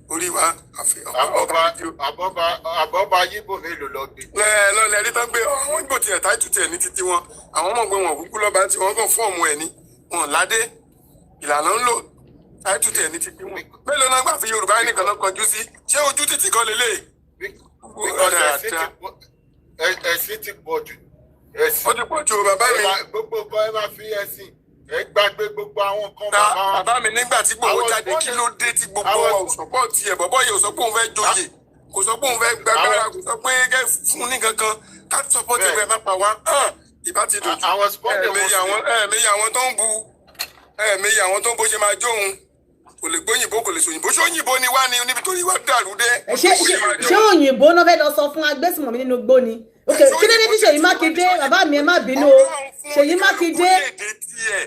Orí wa àfi Àbọ̀bá, àbọ̀bá, àbọ̀bá yíbò mélòó lọ gbé? Lẹ lọ lẹ rí tán gbé. Àwọn Ìgbò tiẹ̀ táìtù tiẹ̀ ní títí wọn. Àwọn mọ̀ pé wọn kúkú lọ́ba tí wọ́n kàn fọ́ọ̀mù ẹ̀ ní wọn ládé ìlànà ń lò. Táìtù tiẹ̀ ní títí wọn. Mélòó náà gbà fi Yorùbá nìkan náà kọjú sí? Ṣé ojú títì kan lélẹ̀? Because ẹ̀sìn ti pọ̀ jù. Ẹ̀sìn. Ó ti pọ̀ jù, bàbá mi. Gbogbo nǹkan ẹ máa fi ẹ̀sìn, ẹ gbàgbé gbogbo àwọn nǹkan bàbá wa. Bàbá mi, nígbà tí Ìgbòho jáde, kí ló dé tí gbogbo wa ò support ẹ̀? Bọ́bọ́ yìí ò sọ pé òun fẹ́ joyè, kò sọ pé òun fẹ́ gbàgbára, kò sọ pé kẹ́ fún ní kankan ká support ẹ̀ bẹ́ẹ̀ bá pa wá. Ìbá ti dojú. Àwọn spọ́ndẹ̀. Ẹ̀ẹ̀mẹyẹ àwọn tó ń bu, ẹ̀ẹ̀mẹyẹ àwọn tó ń bó ṣe máa jóun. Kò lè gbóyìnbó, kò lè sòyìnbó. Ṣé òyìnbó ni wá ní níbi tó yí wá dàrú dé? Ṣé òyìnbó náà fẹ́ lọ sọ fún agbésùnmọ̀mí nínú igbó ni? Ok, kí ló dé tí Ṣèyí Mákindé, bàbá mi, ẹ má bínú o, Ṣèyí Mákindé,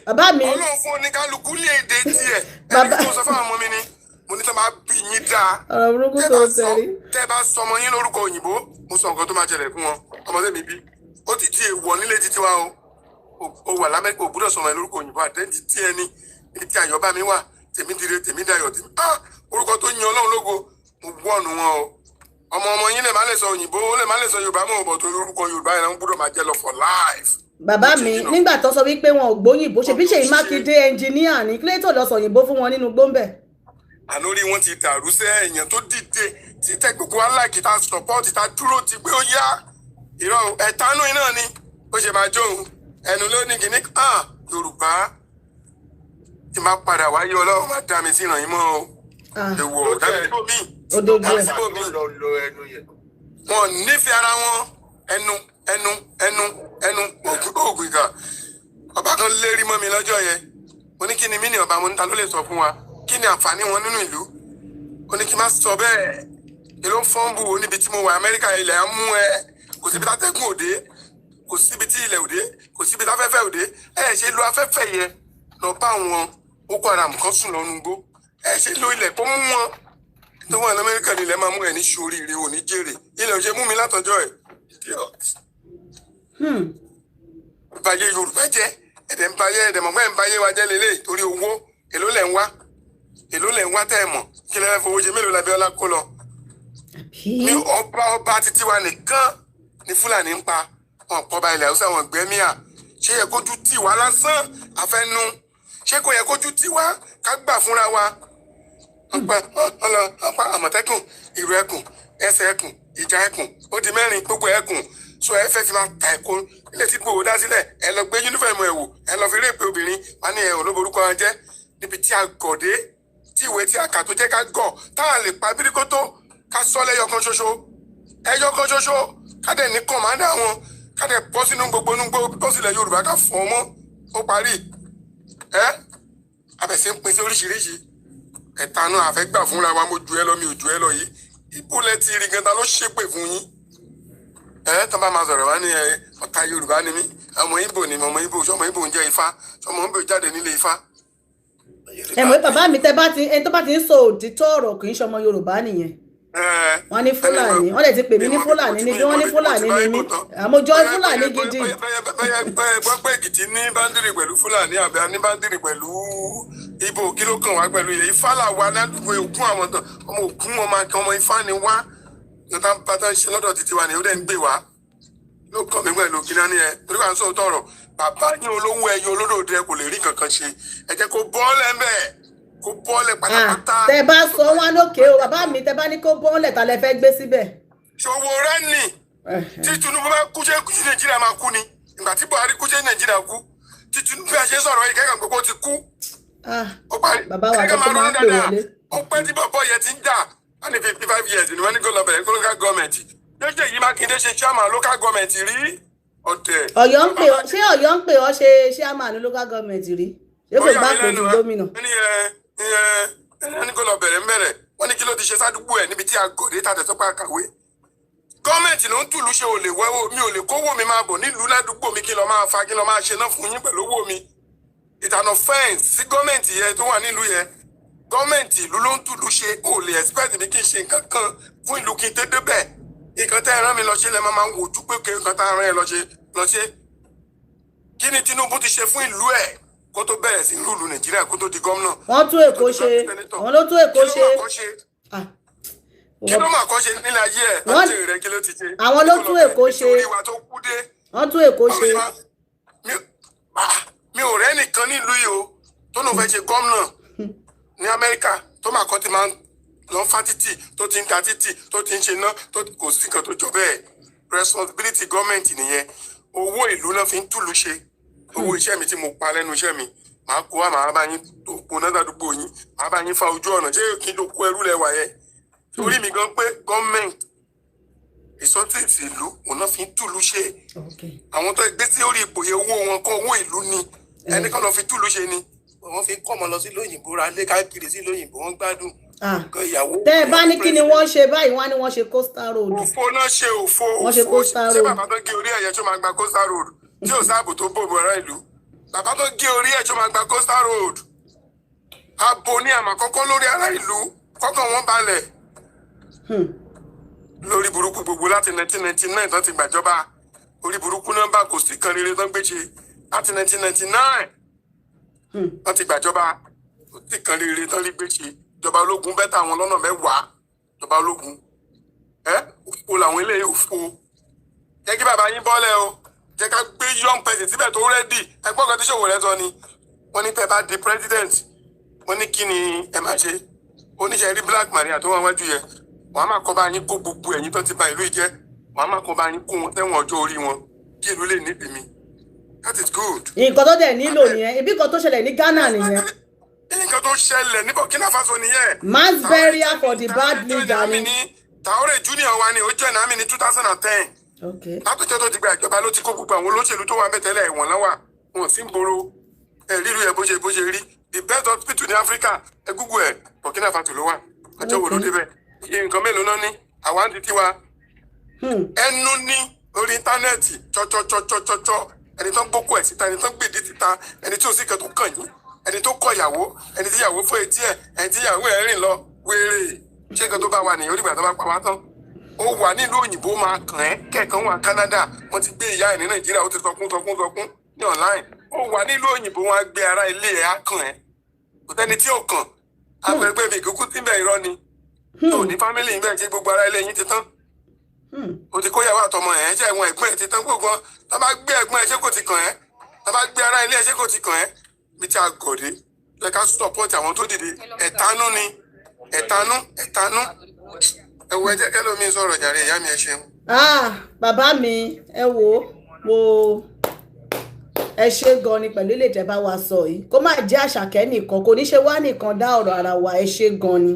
bàbá mi. Ọlọ́run fún oníkálukú ní èdè tiẹ̀. Ẹni tó sọ fún àwọn ọmọ mi ni mo ní tó máa bí yín dáa. Ọ̀rọ̀ burúkú tó tẹ̀lé. Tẹ́ bá sọ ọmọ yín lórúkọ òyìnbó, mo sọ nǹkan tó máa ṣẹlẹ̀ fún wọn. Ọmọ tẹ́mi bí, ó ti di èèwọ̀ nílé títí wa o. Ó wà l'Amẹ́ríkà, ò gbúdọ̀ sọ ọmọ ẹ lórúkọ òyìnbó. Àtẹ́ntì ẹni ní tí ayọ̀ bá mi wà, tèmi dire, tèmi dayọ̀, tèmi ah, orúkọ tó yin Ọlọ́run lógo. Mo wọ́ọ̀nù wọn o. Ọmọ ọmọ yín lè má lè sọ òyìnbó, ó lè má lè sọ Yorùbá mọ̀ bọ̀ tó orúkọ Yorùbá yẹn ń gbúdọ̀ máa jẹ́ lọ for life. Bàbá mi, nígbà tó sọ wípé wọn ò gbóyìnbó, ṣe bí Ṣèyí Mákindé ẹnjìníà ní kílẹ̀ tó lọ sọ òyìnbó fún wọn nínú gbóńbẹ̀. Àlórí wọn ti dàrú sẹ́. Èèyàn tó dìde tí tẹ gbogbo aláìkí ta support, ta dúró ti pé ó yá, ìrọ̀ ẹ̀tánú iná ni ó ṣe máa jóun ẹnu ló ní kìíní. Ah, Yorùbá tí máa padà wáyé, Ọlọ́run máa dá mi sí ìrànyìn mọ́ o. Èwọ̀ dábì síbò míì. Ó dojú ẹ̀. Síbò míì wọn nífẹ̀ẹ́ ara wọn. Ẹnu, ẹnu, ẹnu, ẹnu, ògùn ìkà. Ọba kan lérí mọ́ mi lọ́jọ́ yẹn. Mo ní kí ni mí ní ọba? Mo ní ta ló lè sọ fún wa kí ni àǹfààní wọn nínú ìlú? Ó ní kí n má sọ bẹ́ẹ̀. Èló ń fọ́nbù níbi tí mo wà? Amẹ́ríkà, ilẹ̀ á mú ẹ. Kò síbi tátẹ́gùn òde, kò síbi tí ilẹ̀ òde, kò síbi táfẹ́fẹ́ òde. Ẹ ṣe lo afẹ́fẹ́ yẹn lọ bá àwọn Boko Haram kan sùn lọ́nu gbó. Ẹ ṣe lo ilẹ̀ kó mú wọn tó wà l'Amẹ́ríkà ní ilẹ̀ máa mú ẹ ní sóríire, ò ní jèrè. Ilẹ̀ ò ṣe mú mi látọjọ́ ẹ̀. Idiot. Bayé Yorùbá jẹ́, ẹ̀dẹ̀ ń bayé, ẹ̀dẹ̀ mọ̀ pé ń bayé wa jẹ́ lélẹ̀ torí owó. Èló lẹ̀ ń wá? Èló lẹ̀ ń wá tẹ́ ẹ mọ̀? Kí lẹ fẹ́ fowó ṣe? Mélòó l'Abíọ́lá kó lọ? Àbí? Ní ọba títí wa nìkan ní Fúlàní ń pa wọn pọba ilẹ̀ Haúsá, wọn gbẹ́míà. Ṣé yẹ kójú tì wá lásán àfẹnu? Ṣé kò yẹ kójú tì wá ká gbà fúnra wa? Wọ́n pa wọ́n lọ, wọ́n pa Àmọ̀tẹ́kùn, Ìrù Ẹkùn, Ẹsẹ̀ Ẹkùn, Ìjà Ẹkùn, ó di mẹ́rin. Gbogbo ẹkùn so ẹ fẹ́ fi máa ta ẹ̀kọ́ ilé tí gbòòwò dá sílẹ̀. Ẹ lọ gbé uniform ẹ̀ wò, ẹ lọ fi rape obìnrin wọn ní ẹ ò ló borúkọ wọn jẹ́. Níbi tí a gọ̀ dé, tí ìwé tí a kà tó jẹ́ ká gọ̀, tá a lè pa bíríkótó, ká sọ lẹ́yọ kan ṣoṣo, ẹyọ kan ṣoṣo, ká dẹ̀ ní commander wọn, ká dẹ̀ bọ́ sínú gbogbo inú bọ́ sílẹ̀ Yorùbá, ká fọ́ mọ́, ó parí. Ẹ abẹ̀sẹ̀ ń pín sí oríṣiríṣi ẹ̀tanú àfẹ́gbà fúnra wa. Mo ju ẹ lọ, mi ò ju ẹ lọ yìí. Ìbúlẹ̀ ti rí gan, ta ló ṣépè fún yín? Ẹ tó bá máa sọ̀rọ̀ wá ní ẹ ọ̀tá Yorùbá ni mí, ọmọ Ìgbò ni mí, ọmọ Ìgbò. Ọmọ Ìgbò ń jẹ́ Ifá? Ọmọ Ìgbò jáde nílé Ifá? Ẹ mọ̀ pé bàbá mi, tẹ bá ti ẹni tó bá ti ń sọ òtítọ́ ọ̀rọ̀, kì í ṣọmọ Yorùbá nìyẹn. Wọ́n ní Fúlàní, wọ́n lè ti pè mí ní Fúlàní níbí, wọ́n ní Fúlàní ni mí, àmójọ Fúlàní gidi. Gbọ́ pé Èkìtì ní boundary pẹ̀lú Fúlàní àbí ní boundary pẹ̀lú Ìgbò, kí ló kàn wá pẹ̀lú yẹn? Ifá là wá ládùúgbò Ògún, àwọn tó ọmọ Ògún, ọmọ akẹ́, ọmọ Ifá ni wá. Nígbà bá tán ṣe lọ́dọ̀ títí wa ni ó dẹ̀ ń gbé wá ló kàn mí pẹ̀lú kí náà ni ẹ torí wà ń sọ̀rọ̀ tọ̀rọ̀. Bàbá yín olówó ẹyọ olódòdó kò lè rí kankan ṣe. Ẹ jẹ́ kó bọ́ọ̀lẹ̀ ń bẹ̀, kó bọ́ọ̀lẹ̀ pátápátá. Tẹ bá sọ wọn lókè o, bàbá mi, tẹ bá ní kó bọ́ọ̀lẹ̀, ta lẹ fẹ́ gbé síbẹ̀? Ṣòwò rẹ nì. Tí Tinubu bá kú, ṣé Nàìjíríà máa kú ni? Ìgbà tí Buhari kú, ṣé Nàìjíríà kú? Tí Tinubu bí a ṣe sọ̀rọ̀ yìí, kẹ́kàn gbogbo ti kú. Ó parí. Bàbá wa tó máa ń pè wọlé. Ó pẹ́ tí bọ̀bọ̀ yẹn ti ń jà. Wọ́n ní 55 years ni wọ́n ní kó lọ bẹ̀rẹ̀ local government. Jẹ́jẹ́ yìí, Mákindé ṣe chairman local government rí, ọ̀tẹ̀. Ọ̀yọ́ ń pè ọ́, ṣé Ọ̀yọ́ ń pè ọ́ ṣe chairman local government rí? Ṣé kò bá pè ju gómìnà? Ní ẹ ní ẹ ní kó lọ bẹ̀rẹ̀ ń bẹ̀rẹ̀. Wọ́n ní kí ló ti ṣe sádùúgbò ẹ̀ níbi tí a gòdè tàtẹ̀ sọ́pà kàwé. Gọ́ọ̀mẹ̀ntì ló ń tùlù ṣe. Ò lè wẹ́wọ́ mi, ò lè kówó mi máa bọ̀ nílùú ládùúgbò mi, kí lọ máa fa, kí lọ máa ṣe náà fún yín pẹ̀lú owó mi. Ìtànà fẹ́ǹsì sí gọ́ọ̀mẹ̀ntì yẹn tó wà nílùú yẹn. Gọ́ọ̀mẹ̀ntì ìlú ló ń tùlù ṣe. Ò lè expect mi kí n ṣe nǹkan kan fún ìlú kí n tẹ́ débẹ̀. Nǹkan tẹ́ ẹ rán mi lọ ṣe lẹ́ máa ń wojú pé kí nǹkan tá a rán ẹ lọ ṣe lọ ṣe. Kí ni Tinubu ti ṣe fún ìlú ẹ̀ kó tó bẹ̀rẹ̀ sí rule Nàìjíríà, kó tó di gómìnà? Wọ́n tún Èkó ṣe, wọ́n ló tún Èkó ṣe. Kí ló máa kọ́ ṣe nílẹ̀ ayé ẹ̀ láti rẹ̀? Kí ló ti ṣe? Àwọn ló tún Èkó ṣe. Orí wa tó kú dé. Wọ́n tún Èkó ṣe. Mi ò rẹ́ nìkan nílùú yìí o tó lóun fẹ́ ṣe gómìnà ní Amẹ́ríkà tó máa kọ́ ti máa ń lọ fá títì, tó ti ń ta títì, tó ti ń ṣe ná tó. Kò sí nǹkan tó jọ bẹ́ẹ̀. Responsibility gọ́ọ̀mẹ̀ntì nìyẹn. Owó ìlú náà fi ń túlù ṣe. Owó iṣẹ́ mi tí mo pa lẹ́nu iṣẹ́ mi, màá kó wa, màá bá yín tó poná ládùúgbò yín, màá bá yín fa ojú ọ̀nà. Ṣé kí n tó kó ẹrú lẹ́wà yẹn torí mi gan pé gọ́ọ̀mẹ̀ntì resources ìlú òun náà fi ń túlù ṣe. Àwọn tó gbé sí orí ipò yẹn, owó wọn kọ́, owó ìlú ni. Ẹni kan lọ fi túlù ṣe ni wọ́n fi ń kọ́ ọmọ lọ sí lóyìnbó, ra lé káàkiri sí lóyìnbó, wọ́n gbádùn ìyàwó. Tẹ́ ẹ bá ní kí ni wọ́n ṣe báyìí, wọ́n á ní wọ́n ṣe coastal road. Òfo náà ṣe, òfo. Wọ́n ṣe òfo. Coastal Ṣé road. bàbá tó gé orí ẹ̀yẹ tó máa gba coastal road tí ò sáàbò tó bò bò ará ìlú? Bàbá tó gé orí ẹ̀ tó máa gba coastal road? Abo ní àmà kọ́kọ́ lórí ará ìlú, kọ́kọ́ wọn balẹ̀. Lórí burúkú gbogbo láti 1999 tó ti gbàjọba, orí burúkú nọ́mbà, kò sí kan rere tó ń gbé ṣe láti 1999 wọ́n ti gbàjọba, kò sí kan rere tó ń gbé ṣe. Ìjọba ológun better àwọn lọ́nà 10. Ìjọba ológun ẹ òfo làwọn eléyìí, òfo. Jẹ́ kí bàbá yín bọ́lẹ̀ o, jẹ́ ká gbé young person síbẹ̀ tó ready. Ẹgbọ́n kan tí ṣòwò rẹ sọ ni wọ́n ní tẹ́ bá di president, wọ́n ní kí ni ẹ máa ṣe? Oníṣẹ́ rí Black Maria tó wà wájú yẹ, wọ́n á máa kọ́ bá yín kó gbogbo ẹ̀yin tó ti ba ìlú yìí jẹ́, wọ́n á máa kọ́ bá yín kó wọn tẹ́wọ̀n ọjọ́ orí wọn kí ìlú lè níbi mi. That is good. Nǹkan tó dẹ̀ nílò nìyẹn. Ibi kan tó ṣẹlẹ̀ ní Ghana nìyẹn. Nǹkan tó ṣẹlẹ̀ ní Burkina Faso nìyẹn. Mass burial for the bad leader ni. Traoré Junior wa ni ó join army ní 2010. Látọjọ́ tó ti gba ìjọba ló ti kó gbogbo àwọn olóṣèlú tó wà mẹ́tẹ́lẹ̀, ẹ̀wọ̀n náà wà, wọn sì ń boro ẹ̀ ríru ẹ̀ bó ṣe rí. The best hospital ní Africa, ẹ Google ẹ̀, Burkina Faso ló wà. Ọjọ́ wo ló débẹ̀? Iye nǹkan mélòó náà ní àwa ń di tiwa? Ẹnu ní orí internet tsọ́tsọ́tsọ́tsọ́tsọ́, ẹni tó ń gbókò ẹ̀ síta, ẹni tó ń gbèdé síta, ẹni tí ò sí kan tó kàn yín, ẹni tó kọ ìyàwó, ẹni tí ìyàwó fọ́ etí ẹ̀, ẹni tí ìyàwó ẹ̀ rìn lọ wéré. Ṣé nǹkan tó bá wà nìyẹn? Ó dìgbà tó bá pa wá tán. Ó wà nílùú òyìnbó máa kàn ẹ́. Kẹ̀kan wà Canada, wọ́n ti gbé ìyá ẹ̀ ní Nàìjíríà, ó ti sọkún sọkún sọkún ní online. Ó wà nílùú òyìnbó, wọn á gbé ara ilé ẹ̀, á kàn ẹ́. Kò sẹ́ni tí ò kàn. Afẹ́gbẹ́ mi kúkú tí bẹ́ẹ̀, irọ́ ni. Tó ní family ń bẹ́ẹ̀, ṣe gbogbo ara ilé yín ti tán? O ti kó yàwó àtọmọ ẹ̀, ṣe ẹ̀wọ̀n ẹ̀gbọ́n ẹ̀ ti tán? Gbogbo wọn tá bá gbé ẹ̀gbọ́n ẹ̀, ṣé kò ti kàn ẹ́? Tá bá gbé ara ilé ẹ̀, ṣé kò ti kàn ẹ́? Bí tí a gọ̀dé lẹ, ká support àwọn tó dìde. Ẹ̀tanú ni, ẹ̀tanú, ẹ̀tanú. Ẹ wo, ẹ jẹ́ kẹ́lómi sọ̀rọ̀ jàre. Ìyá mi, ẹ ṣeun. Ah, bàbá mi, ẹ wò ó, mo ẹ ṣe gan ni pẹ̀lú ilé ìtẹ́ bá wa sọ yìí. Kó má jẹ́ Àṣàkẹ́ nìkan, kò ní ṣe wá nìkan dá ọ̀rọ̀ ara wa. Ẹ ṣe gan ni,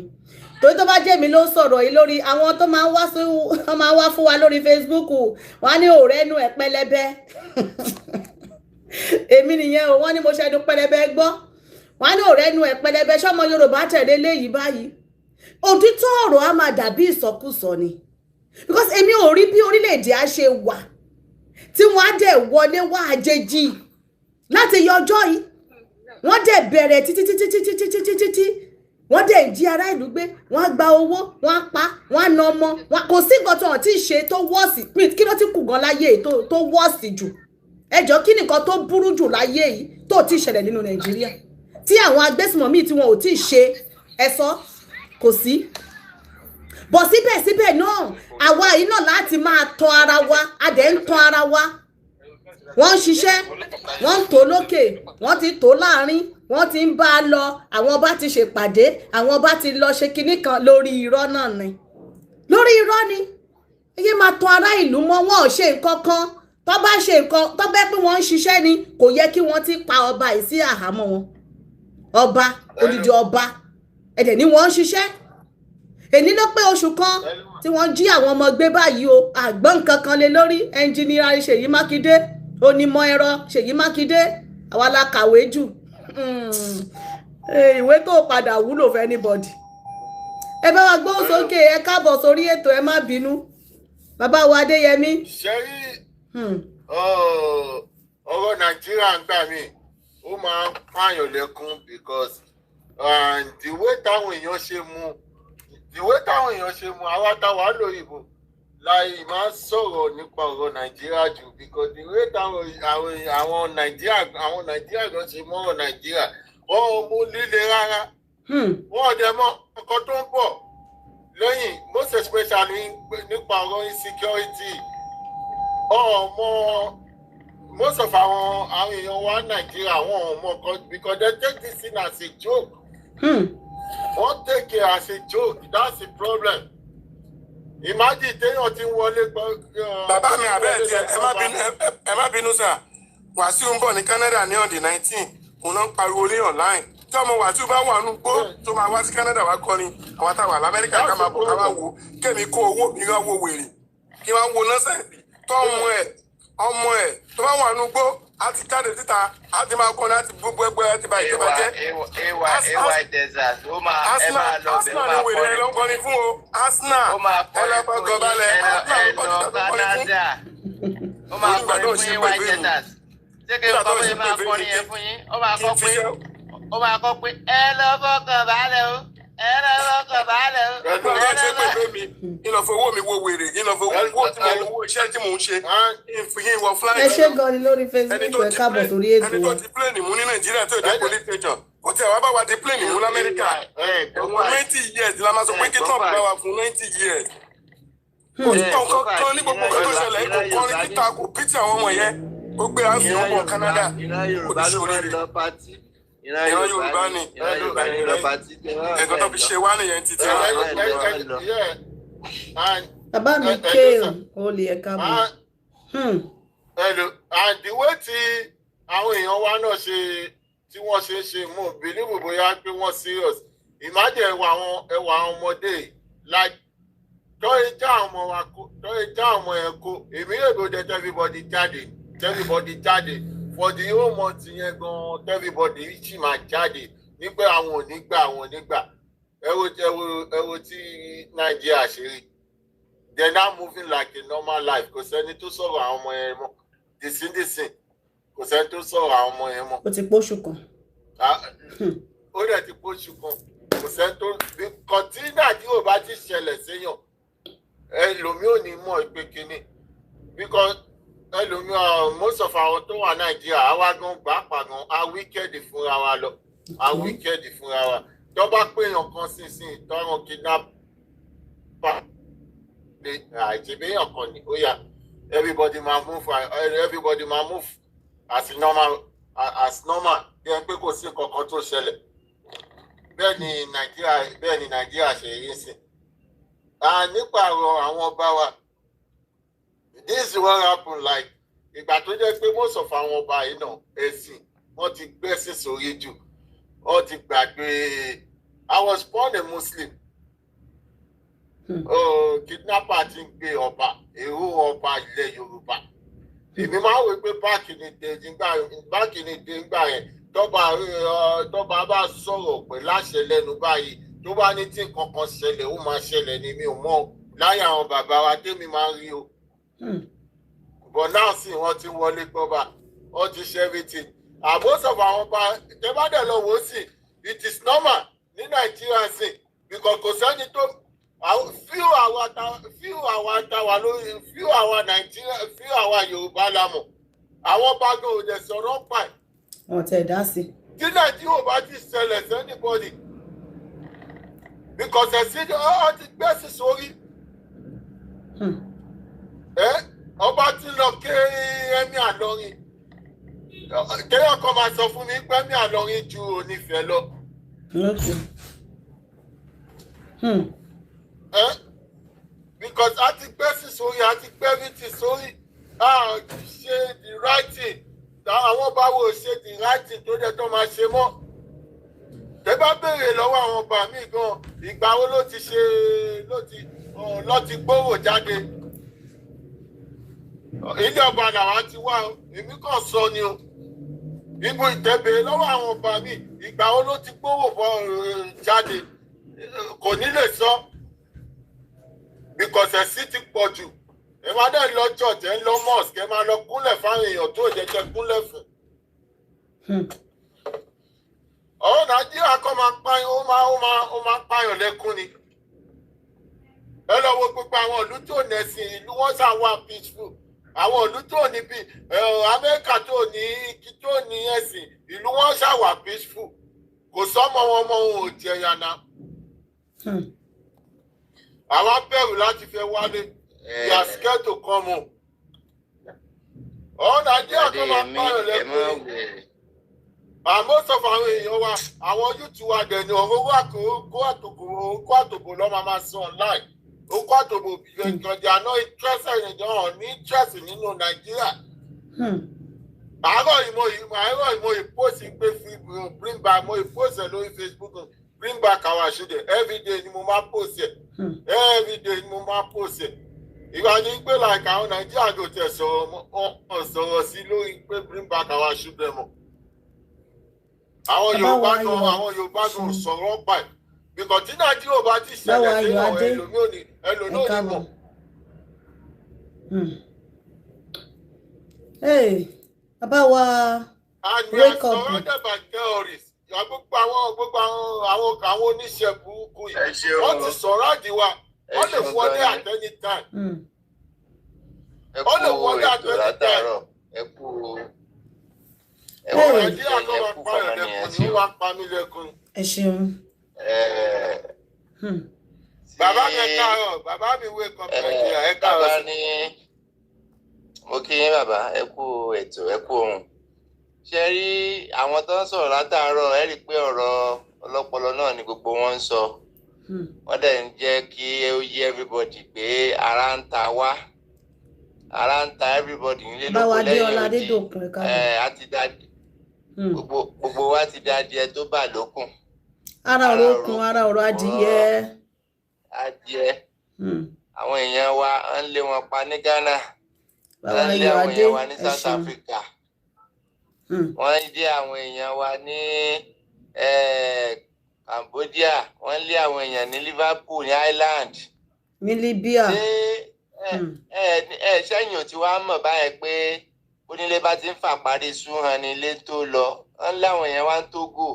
torí tó bá jẹ́ mi ló ń sọ̀rọ̀ yìí lórí àwọn tó máa ń wá sí, wọ́n máa ń wá fún wa lórí Facebook, wọ́n á ní òrẹ́ ẹnu ẹ̀ pẹlẹbẹ. Èmi nìyẹn o. Wọ́n ní mo ṣẹnu pẹlẹbẹ gbọ́, wọ́n á ní òrẹ́ ẹnu ẹ̀ pẹlẹbẹ. Ṣọ́mọ Yorùbá tẹ̀lé léyìí báyìí? Òtítọ́ ọ̀rọ̀ á máa dàbí ìsọkúsọ ni, because èmi ò rí bí orílẹ̀-èdè á ṣe wà tí wọ́n á dẹ̀ wọlé wá àjèjì láti yọ ọjọ́ yìí. Wọ́n dẹ̀ bẹ̀rẹ̀ títí títí títí títí títí tí wọ́n dẹ̀ jí ará ìlú gbé, wọ́n á gba owó, wọ́n á pa, wọ́n á na ọmọ wọn. Kò sí nǹkan tó hàn tí ì ṣe tó worse. Kí ló ti kù gan láyé yìí tó worse jù? Ẹjọ́, kí nìkan tó burú jù láyé yìí tó ti ṣẹlẹ̀ nínú Nàìjíríà tí àwọn agbésùmọ̀mí tí wọn ò tí ì ṣe? Ẹ sọ, kò sí. Bọ̀ síbẹ̀síbẹ̀ náà, àwa yìí náà láti máa tan ara wa, a dẹ̀ ń tan ara wa. Wọ́n ń ṣiṣẹ́, wọ́n ń tò lókè, wọ́n ti tò láàrin, wọ́n ti ń bá a lọ. Àwọn ọba ti ṣèpàdé, àwọn ọba ti lọ ṣe kinní kan. Lórí irọ́ náà ni, lórí irọ́ ni. Ẹ máa tan ará ìlú mọ́. Wọn ò ṣe nǹkan kan. Tó bá ṣe nǹkan, tó bẹ́ pé wọ́n ń ṣiṣẹ́ ni, kò yẹ kí wọ́n ti pa ọba yìí sí àhámọ́ wọn. Ọba, odidi ọba, ẹ̀dẹ̀ ni wọ́n ń ṣiṣẹ́. Èní ló pé oṣù kan tí wọ́n jí àwọn ọmọ gbé báyìí o. Àgbọ̀n nǹkan kan lé lórí ẹnjìnìá Ṣèyí Mákindé, onímọ̀ ẹ̀rọ Ṣèyí Mákindé. Àwa la kàwé jù. Ìwé tó padà wúlò fún anybody. Ẹ bá wa gbóhùn sókè. Ẹ káàbọ̀ sórí ètò. Ẹ má bínú, bàbá wa Adéyẹmí. Ṣe rí, ọ̀rọ̀ Nàìjíríà ń gbà mí, ó máa ń pààyàn lẹ́kún, because the way táwọn èèyàn ṣe mú, the way táwọn èèyàn ṣe mú, àwa táwa lóyìnbó láì máa ń sọ̀rọ̀ nípa ọ̀rọ̀ Nàìjíríà jù, because the way táwọn àwọn Nàìjíríà gan ṣe mú ọ̀rọ̀ Nàìjíríà, wọ́n ò mú líle rárá. Wọ́n ò dẹ̀ mọ nǹkan tó ń bọ̀ lẹ́yìn, most especially nípa ọ̀rọ̀ insecurity. Ọmọ most of àwọn èèyàn wa Nàìjíríà, wọn ò mọ nǹkan, because they take this thing as a joke. Wọ́n take it as a joke. That's the problem. Imagine téèyàn ti ń wọlé gbọ́. Bàbá mi, àbẹ́ ẹ̀ tiẹ̀, ẹ má bínú, ẹ má bínú sà. Wàsíù ń bọ̀ ní Canada ní on the 19. Òun náà ń pariwo ní online. Tí ọmọ Wàsíù bá wà nù gbó tó máa wá sí Canada wá kọrin, àwọn táwa lamẹ́ríkà, ká máa bọ̀, ká máa wò. Kémi kó owó mi wá wo wèrè, kí wọ́n wo nonsense tó ọmọ ẹ̀, ọmọ ẹ̀ tó bá wà nù gbó á ti jáde síta, á ti máa kọrin, á ti gbogbo ẹgbẹ́ á ti bá ìjọba jẹ́. AY Texas, ó máa ẹ máa lọ bẹ̀, ó Arsenal máa ni wèrè ẹ kọrin ló ń kọrin fún o. Arsenal ó máa ẹ kọrin lọ fún fọkàn yín. balẹ̀. Ẹ lọ Arsenal ẹ ló lọ kọrin fún. Canada, ó máa Nígbà kọrin tó fún ṣe AY pẹ̀lú èmi. Texas. Ṣé kí n Nígbà kọ́ tó bóyá ṣe máa pẹ̀lú kọrin èmi. yẹn fún yín? Ó máa Kí n kọ́ fi pé ṣe ó máa kọ́ pé ẹ lọ fọkàn balẹ̀ o, ẹ lọ fọkàn balẹ̀ o, nígbà tó ẹ ṣe lọ pẹ̀lú èmi, kí n lọ fowó mi wo wèrè, kí n lọ fowó owó tí mo owó iṣẹ́ tí mò ń ṣe, kí n fi kí n wọ flight. Ẹ ṣé gan ni lórí Ẹni Facebook. tó Ẹ di káàbọ̀ plane sórí ètò ẹni tó wa. di plane mú ní Nàìjíríà tó dé police station, ó tiẹ̀ wá bá wa di plane mú lamẹ́ríkà. Ẹ̀wọ̀n 90 years la máa sọ pé kí Trump bá wa fún 90 years. Kò sí nǹkan kan ní gbogbo nǹkan tó ṣẹlẹ̀ yìí, kò kọrin kíta, kò pìtì àwọn ọmọ yẹn. Ó gbéra ń fi wọn bọ̀ Canada. Ìran Kò ní Yorùbá ló máa ń ṣoríire. lọ party. Ìran Ìran Yorùbá ni. Ìran Yorùbá ní lọ party. Ẹ̀kọ́ tó fi ṣe wá nìyẹn títí. Bàbá mi kéèl ó lè, ẹ káàbọ̀. Hello. And the way tí àwọn èèyàn wa náà ṣe, tí wọ́n ṣe ń ṣe, mo believe bóyá pé wọ́n serious. Imagine ẹwà àwọn ọmọdé yìí, like tọ́yẹ já àwọn ọmọ wa kó, tọ́yẹ já àwọn ọmọ yẹn kó. Èmi yóò bó jẹ́ everybody jáde, everybody jáde for the whole month yẹn gan, everybody sì máa jáde ní pé àwọn ò ní gbà, àwọn ò ní gbà. Ẹ wo, ẹ wo, ẹ wo tí Nàìjíríà ṣe rí. They now moving like a normal life. Kò sẹ́ni tó sọ̀rọ̀ àwọn ọmọ yẹn mọ́ dìsíndìsín, kò sẹ́ni tó sọ̀rọ̀ àwọn ọmọ yẹn mọ́. Ó ti póṣù kan. Ah, ó dẹ̀ ti póṣù kan, kò sẹ́ni tó kàn tí Nàìjíríà bá ti ṣẹlẹ̀ séèyàn. Ẹlòmíì ò ní mọ̀ pé kínní, because ẹlòmíì, most of àwọn tó wà Nàìjíríà, àwa gan pàápàá gan, a wicked fúnra wa lọ, a wicked fúnra wa. Tó bá péyàn kan sínsìn tọrọ kidnapper lè àìjẹbéyàn kan ní, ó yá, everybody máa move, everybody máa move as normal, bí ẹni pé kò sí nǹkan kan tó ṣẹlẹ̀. Bẹ́ẹ̀ ni Nàìjíríà ṣe yí sí. Nípa ọ̀rọ̀ àwọn ọba wa, this is what happen, like ìgbà tó jẹ́ pé most of àwọn ọba yìí náà, ẹ̀sìn wọ́n ti gbẹ́sìn sórí jù, wọ́n ti gbàgbé. I was born a Muslim. Oh, kidnapper ti ń gbé ọba, èrò ọba ilẹ̀ Yorùbá. Èmi máa ń wò pé back in the day ńgbà yẹn, tọ́ba bá sọ̀rọ̀ pẹ̀lú àṣẹ lẹ́nu báyìí, tó bá ní tí nǹkan kan ṣẹlẹ̀, ó máa ṣẹlẹ̀ ni. Mi ò mọ̀ láyé àwọn bàbá wa tèmi máa ń rí o. But now sí, wọ́n ti wọlé gbọ́ba, wọ́n ti ṣe everything. Àmọ́ sọ̀fọ̀ àwọn ọba, tẹ́ bá dẹ̀ lọ wò ó sí, it is normal ní Nàìjíríà sí, because kò sẹ́ni tó few àwa ta wà lórí, few àwa Nàìjíríà, few àwa Yorùbá la mọ̀. Àwọn ọba gan ò dẹ̀ sọ̀rọ̀ pa ẹ̀. Wọn tẹ̀ dá sí. Tí Nàìjíríà bá ti ṣẹlẹ̀ sí anybody, because ẹ̀sìn ọ ti gbẹ́sì sórí. Ẹ ọba tí lọ ké Emir Ìlọrin, kéèyàn kan máa sọ fún mi pé Emir Ìlọrin ju onífẹ̀ẹ́ lọ. Okay. Ẹ because a ti gbẹ́sì sórí, a ti gbẹ́rìtì sórí, a ṣe the right thing. Àwọn báwo ṣe the right thing tó jẹ́ tó máa ṣe mọ́. Tẹ́ bá béèrè lọ́wọ́ àwọn ọba míì gan, ìgbà wo ló ti ṣe, ló ti gbówó jáde? Ilé ọba làwa ti wá o, èmi kàn sọ ni o. Ibo ìtẹ̀bẹ̀rẹ̀ lọ́wọ́ àwọn ọba míì, ìgbà wo ló ti gbówó bọ́ jáde? Kò ní lè sọ, because ẹ̀sìn ti pọ̀ jù. Ẹ máa dẹ̀ lọ church, ẹ ń lọ mosque, ẹ máa lọ kúnlẹ̀ fáwọn èèyàn tó jẹ́ kẹ́ kúnlẹ̀ fún. Ọ̀rọ̀ Nàìjíríà kọ́ máa pààyàn, ó máa pààyàn lẹ́kún ni. Ẹ lọ wo gbogbo àwọn ìlú tó nẹ̀sìn, ìlú wọn ṣáà wà peaceful. Àwọn ìlú tó ní bí Amẹ́ríkà tó ní ẹ̀sìn, ìlú wọn ṣáà wà peaceful. Kò sọ́mọ wọn mọ́ wọn ò jẹyà náà. Àwa bẹ̀rù láti fẹ́ wálé. We are scared to come home. Ọ̀rọ̀ Nàìjíríà kọ́ máa pààyàn lẹ́kún ni. Àmọ́ sọ fún àwọn èèyàn wa, àwọn youth wa dẹ̀ ní ọ̀rọ̀ owó àtòkò àtòbò lọ́ máa máa sọ online. Owó àtòbò, because they are not interested in the ní interest nínú Nàìjíríà. Àárọ̀ yìí mo post pé bring back, mo post ẹ̀ lórí Facebook, "Bring back our children." Every day ni mo máa post ẹ̀. Every day ni mo máa post ẹ̀. Ìgbà ní pé like àwọn Nàìjíríà kò tẹ̀ sọ̀rọ̀ mọ́, sọ̀rọ̀ sí lórí pé "Bring back our children" mọ́. Àwọn Yorùbá gan, àwọn Yorùbá gan sọ̀rọ̀ pa ẹ̀, because tí Nàìjíríà bá ti ṣẹlẹ̀ sí àwọn ẹlòmíì ò ní, ẹlòmíì ò ní mọ̀. Bàbá wa. And we are surrounded by terrorists. Gbogbo àwọn oníṣẹ́ burúkú yìí, wọ́n ti surround wa, wọ́n lè wọlé at any time. Ẹ Wọ́n lè kú wọlé at ètò any time. látàárọ̀, ẹ kú ẹ kú Nàìjíríà ẹ kọ́ máa kú pààyàn fọmọnìyàn lẹ́kùn sí ni, ó o. wá pa mí lẹ́kùn. Ẹ ṣeun. Bàbá mi, ẹ káàárọ̀. Bàbá mi, wake up Nàìjíríà, ẹ káàárọ̀ Bàbá sí. ní mo kí yín, bàbá, ẹ kú ètò, ẹ kú ohun. Ṣe rí àwọn tó ń sọ̀rọ̀ látàárọ̀, ẹ rí i pé ọ̀rọ̀ ọlọ́pọlọ náà ni gbogbo wọn ń sọ. Wọ́n dẹ̀ ń jẹ́ kí ó yé everybody pé ara ń ta wá, ara ń ta everybody nílé Bàbá lóko wa lẹ́yìn Adéọlá odi. Adédòkun, ẹ káàbọ̀. Ẹ á ti da gbogbo wa ti da adìẹ tó bà lókun. Ara ara ọ̀rọ̀ okun, ọ̀rọ̀ ara ọ̀rọ̀ adìyẹ. Adìẹ. Àwọn èèyàn wa ń lé wọn pa ní Ghana, Bàbá wọ́n ń lé Ayọ̀ àwọn Adé, èèyàn wa ní ẹ South ṣeun. Africa, wọ́n ń lé àwọn èèyàn wa ní Cambodia, wọ́n ń lé àwọn èèyàn ní Liverpool, ní Ireland. Ní Libya. Ṣé ẹ ẹ ẹ sẹ́yìn ò ti wá mọ̀ báyẹn pé onílé bá ti ń fà parí súnhàn ní ilé tó lọ? Wọ́n ń lé àwọn èèyàn wa ní Togo,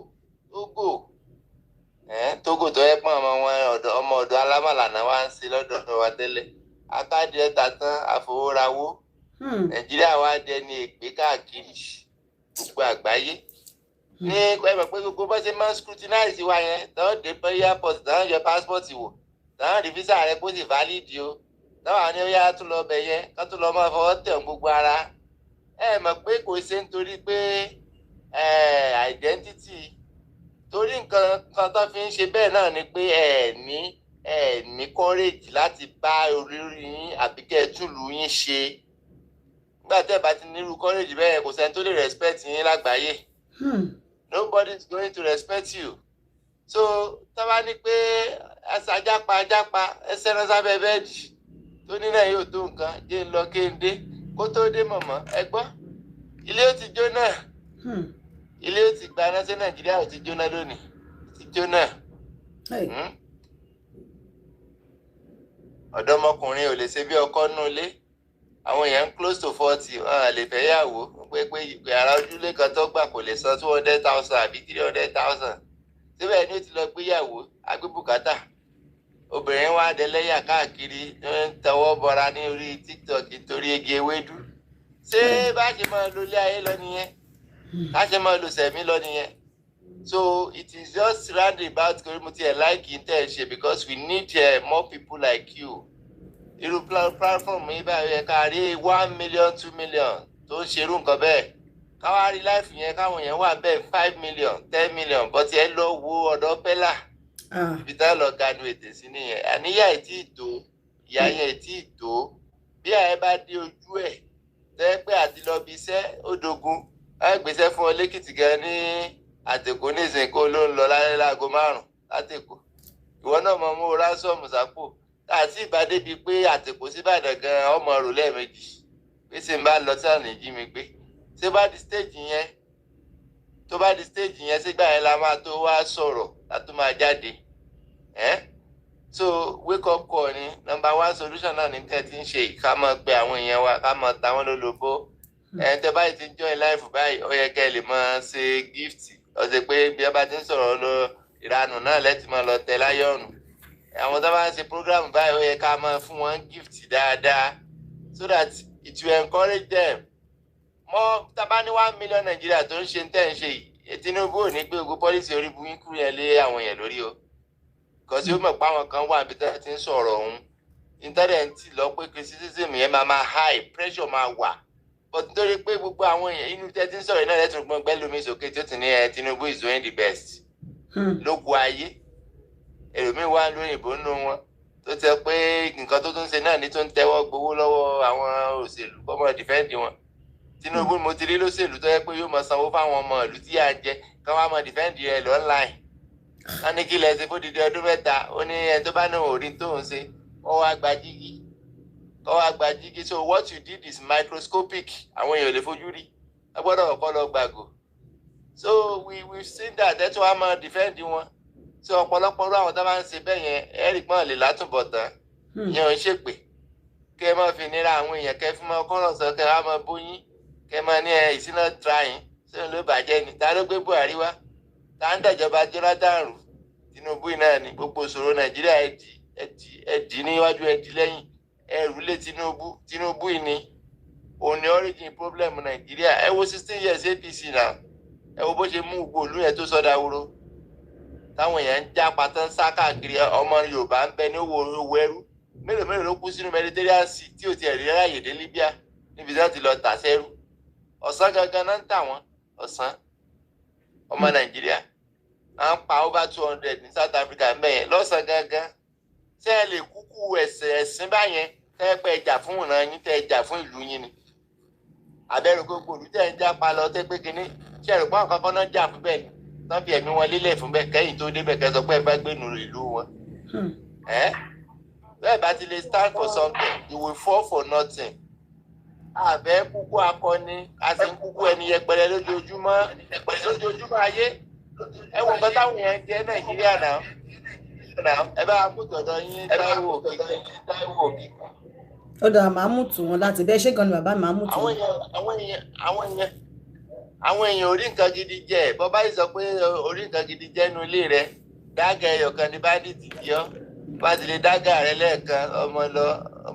Togo tó yẹ pọ́n ọmọ wọn, ọ̀dọ̀ ọmọ ọ̀dọ̀ alámàlà náà wá ń ṣe lọ́dọ̀ wa tẹ́lẹ̀. Akádìẹ tàtàn àfọwọ́rawó. Nàìjíríà wá dẹni èpè káàkiri gbogbo àgbáyé. Ní ẹ mọ̀ pé gbogbo bó ṣe máa ń scrutinize wa yẹn, táwọn dé pé airport, táwọn yọ passport wò, táwọn rí visa rẹ kó sì valid o, táwọn àní ó yá tún lọ bẹ̀ yẹn, ká tún lọ máa fọwọ́ tẹ̀ gbogbo ara. Ẹ mọ̀ pé kò ṣe nítorí pé identity, torí nǹkan kan tó fi ń ṣe bẹ́ẹ̀ náà ni pé ẹ ní courage láti bá orí yín àbí kẹ́ ẹ túlù yín ṣe. Nígbà tẹ́ ẹ bá ti nírú courage bẹ́ẹ̀, kò sẹ́ni tó lè respect yín lágbàáyé. Nobody is going to respect you. So tó bá ní pé ajápa ajápa ẹsẹ̀ náà sábẹ́ bẹ́ẹ̀dì tó ní náà yóò tó nǹkan jẹ́ ń lọ kéńdé kó tó dé mọ̀mọ́ ẹ gbọ́, ilé ó ti jóná, ilé ó ti gbaná. Sí Nàìjíríà ó ti jóná lónìí, ti jóná. Ọ̀dọ́mọkùnrin ò lè ṣe bí ọkọ nú ilé. Àwọn èèyàn close to 40, wọn à lè fẹ́ yàwó pé yàrá ojúlé kan tó gbà kò lè san 200,000 àbí 300,000. Síbẹ̀ ni ó ti lọ gbéyàwó agbébùkátà. Obìnrin wa dẹlẹ́yà káàkiri, ń tọwọ́ bọra ní orí TikTok nítorí igi ewédú. Ṣé bá ṣe máa lo ilé ayé lọ nìyẹn? Bá ṣe máa lo sẹ̀mí lọ nìyẹn? So it is just round about kò mo tiẹ̀ like tẹ́ ẹ ṣe, because we need more people like you. Irú platform yìí báyìí yẹ ká rí 1 million, 2 million tó ń ṣerú nǹkan bẹ́ẹ̀, káwá rí live yẹn, káwọn yẹn wà bẹ́ẹ̀, 5 million, 10 million. But ẹ lọ wo ọ̀dọ̀ pẹ́lá, ibi tá lọ ganu ètè sí nìyẹn. Àníyá ẹ̀ tí ì tó, ìyá yẹn ẹ̀ tí ì tó. Bí àyẹ̀ bá dé ojú ẹ̀ tẹ́ pé àti lọ bí iṣẹ́ ó dogun, ẹ gbèsè fún ọ lẹ́kìtì gan ní àtẹ̀kọ́ nísìnyí, kó ló ń lọ lálẹ́ láago 5 látẹ̀kọ́, ìwọ náà mọ mú ransom sápò àti ìbádé bíi pé àtẹ̀kọ́ síbàdàn gan, ọmọ rò lẹ́ẹ̀mejì pé ṣé n bá lọ sí àná jí mi gbé. Ṣé bá di stage yẹn, tó bá di stage yẹn, sígbà yẹn la máa tó wá sọ̀rọ̀, la tó máa jáde ẹ́? So wake up call ni number one solution náà ní tẹ́ ti ń ṣe, ká máa pe àwọn èèyàn wa, ká máa ta wọ́n lólobó. Ẹ̀ tẹ́ báyìí ti ń join live báyìí, ó yẹ kẹ́ ẹ lè máa ṣe gift ọ̀sẹ̀ pé bí ẹ bá ti ń sọ̀rọ̀ lọ ìranù náà lẹ́tì máa lọ tẹ láyọ̀nù. Àwọn tó bá ń ṣe program báyìí, ó yẹ ká máa fún wọn gift dáadáa so that it will encourage them mọ. Tábà ní 1 million Nàìjíríà tó ń ṣe ń tẹ̀ ń ṣe yìí, Tinubu ò ní gbé ogun policy orí burúkú yẹn lé àwọn yẹn lórí o, kò sí. Ó mọ̀ pé àwọn kan wà níbi tó ti ń sọ̀rọ̀ ọ̀hún, internet lọ pé criticism yẹn máa high, pressure máa wà, but nítorí pé gbogbo àwọn èèyàn inú tẹ́ ti ń sọ̀rọ̀ iná lẹ́tùn gbọ́n gbẹ́ lómi sókè tí ó ti ní ẹ Tinubu is doing the best ló kù ayé. Ẹlòmíín wà lóyìnbó nínú wọn tó tẹ pé nǹkan tó tún ṣe náà ní tó ń tẹ́wọ́ gbowó lọ́wọ́ àwọn òṣèlú kọ́mọ defend wọn. Tinubu mo ti rí lóṣèlú tó yẹ pé yóò máa sanwó fáwọn ọmọ ìlú tí à ń jẹ kí wọ́n á máa defend rẹ̀ l'online. Wọ́n ní kí lẹ ṣe fódìdí ọdún 3? Ó ní ẹni tó bá ní òrí tó ń ṣe, kó wá gba jígí, kó wá gba jígí. So what you did is microscopic, àwọn èèyàn ò lè fojú rí, ẹ gbọ́dọ̀ kọ́ lọ gbàgò. So we seen that ẹ tún wá máa defend wọn. So ọ̀pọ̀lọpọ̀ irú àwọn tó bá ń ṣe bẹ́ẹ̀ yẹn, ẹ̀rí pọ́n lè látúbọ̀tán. Ìyẹn ò ń ṣèpè kẹ́ ẹ máa fi nira àwọn èèyàn, kẹ́ ẹ fi máa kọ́rọ̀ sọ, kẹ́ ẹ wá máa bóyín, kẹ́ ẹ máa ní ẹ ìsínà trying. Ṣé ló bàjẹ́ ni? Ta ló gbé Buhari wá? Ta ń dàjọba Jonathan rú? Tinubu náà ni. Gbogbo ìṣòro Nàìjíríà, ẹ dì, ẹ dì, ẹ dì níwájú, ẹ dì lẹ́yìn, ẹrù lé Tinubu. Tinubu yìí ni òun ni origin problem Nàìjíríà. Ẹ wo 16 years APC náà, ẹ wo bó ṣe mú gbogbo ìlú yẹn tó sọdá wúro, táwọn èèyàn ń já patán sá káàkiri. Ọmọ Yorùbá ń bẹ ní owó ẹrú. Mélòó mélòó ló kú sínú Mediterranean Sea tí ò tiẹ̀ rí ráàyè dé Libya, níbi tí wọ́n ti lọ tà sẹ́rú? Ọ̀sán gangan náà ń tà wọ́n ọ̀sán. Ọmọ Nàìjíríà à ń pa over 200 ní South Africa ń bẹ̀ yẹn lọ́sàn gangan. Ṣé ẹ lè kúkú ẹ̀sìn ẹ̀sìn báyẹn tẹ́ pẹ́ ẹ jà fún ìran yín, tẹ́ ẹ jà fún ìlú yín ni? Àbẹ̀rù gbogbo ìlú tẹ́ ẹ ń jápa lọ tẹ́ pé kínní, ṣé ẹ̀rù pọ́n kankan náà jà fún bẹ́ẹ̀ ni tán fi ẹ̀mí wọn lélẹ̀ fún bẹ́ẹ̀, kẹ́yìn tó débẹ̀ kẹ́ sọ pé ẹ bá gbénu ìlú wọn? Ẹ́ bẹ́ẹ̀ bá ti lè stand for something, you will fall for nothing. Àbẹ́ kúkú akọni, a sì ń kúkú ẹni yẹpẹrẹ lójoojúmọ́ lójoojúmọ́ ayé. Ẹ wo nǹkan táwọn yẹn jẹ́ Nàìjíríà náà. Ẹ bá kó tọ̀dọ̀ yín, Táíwò Òkè, Táíwò Òkè. Ó dáa, màá mú tù wọn láti bẹ́ẹ̀. Ṣé gan ni bàbá, màá mú tù àwọn wọn. èèyàn àwọn èèyàn àwọn èèyàn àwọn èèyàn orí nǹkan gidi jẹ. Bọ́ báyìí sọ pé orí nǹkan gidi jẹ́ nu ilé rẹ, dáàgà ẹyọ kan ní bandit jí ọ. Bá ti lè dágà rẹ lẹ́ẹ̀kan, ọmọ lọ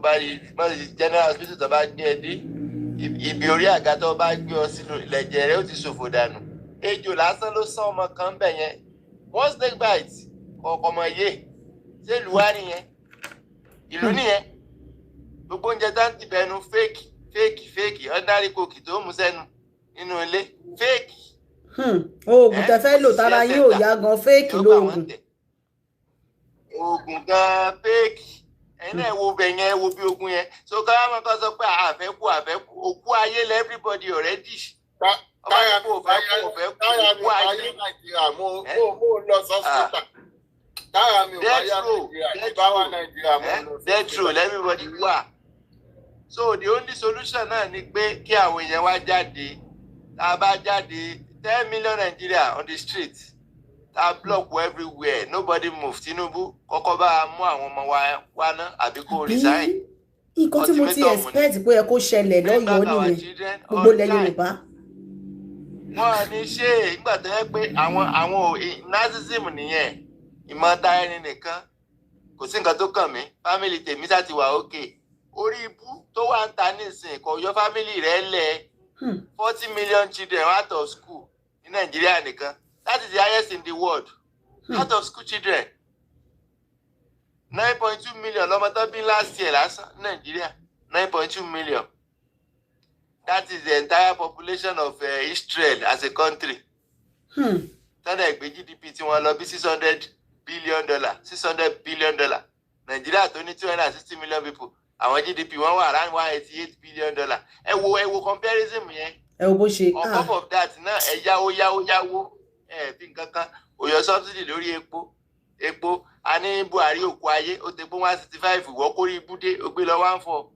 bá rí general hospital tó bá gbé ẹ dé, ibi orí àga tó bá gbé ọ sínú ìlẹ̀jẹ̀ rẹ ó ti ṣòfò dànù. Ejò lásán ló sán ọmọ kan bẹ̀ yẹn, one snake bite kọ̀ọ̀kan mọ̀ yé. Ṣé ìlú wa nìyẹn? Ìlú nìyẹn. Gbogbo oúnjẹ tá ń tìbẹ̀nu, fake, fake, fake. Ordinary Coke tó mú sẹ́nu nínú ilé, fake. Oògùn tẹ fẹ́ lò tára yín ò yá gan, fake lóògùn. Oògùn gan fake. Ẹ̀yin náà wo bẹ̀ yẹn, wo bí ogun yẹn so ká máa kọ́ sọ pé àfẹ́kù àfẹ́kù òkú ayé lẹ everybody already. Táyà mi táyà mi ò bá yá Nàìjíríà, mo lọ sọ́sítà. Táyà mi ò bá yá Nàìjíríà, tí bá wà Nàìjíríà, mo lọ sọ́sítà. Death row everybody wà. So the only solution náà ni pé kí àwọn èèyàn wá jáde. Tá a bá jáde, 10 million Nigeria on the street, tá a block everywhere, nobody move. Tinubu kọ́kọ́ bá a mú àwọn ọmọ wa wá ná, àbí kó resign. Nǹkan tí mo ti expect pé ẹ kó ṣẹlẹ̀ lọ́yọ̀ọ́ nìyẹn, gbogbo ilẹ̀ Yorùbá. Wọ́n ní ṣe ìgbà tó yẹ pé àwọn narcissism nìyẹn, ìmọ̀ ta ẹni nìkan, kò sí nǹkan tó kàn mí, family tèmi sá ti wà òkè. Orí ibú tó wà ń ta nísìnyí kò yọ family rẹ̀ lẹ̀. 40 million children out of school ní Nàìjíríà nìkan. That is the highest in the world, out of school children. 9.2 million lọ́mọ tó bí last year lásán ní Nàìjíríà, 9.2 million. That is the entire population of Israel as a country. Tọ́lá ẹ̀gbẹ́ GDP tí wọ́n lọ bí $600 billion, $600 billion. Nàìjíríà tó ní 260 million people, àwọn GDP wọn wà around $188 billion. Ẹ wo comparison yẹn. Ẹ wo bó ṣe. On top of that náà, ẹ yáwó, yáwó, yáwó, ẹ fi nǹkan kan ò yọ subsidy lórí epo. Epo a ní Buhari òkú ayé, ó ti pé 165, ìwọ́ kórí ibùdé ó gbé lọ 14.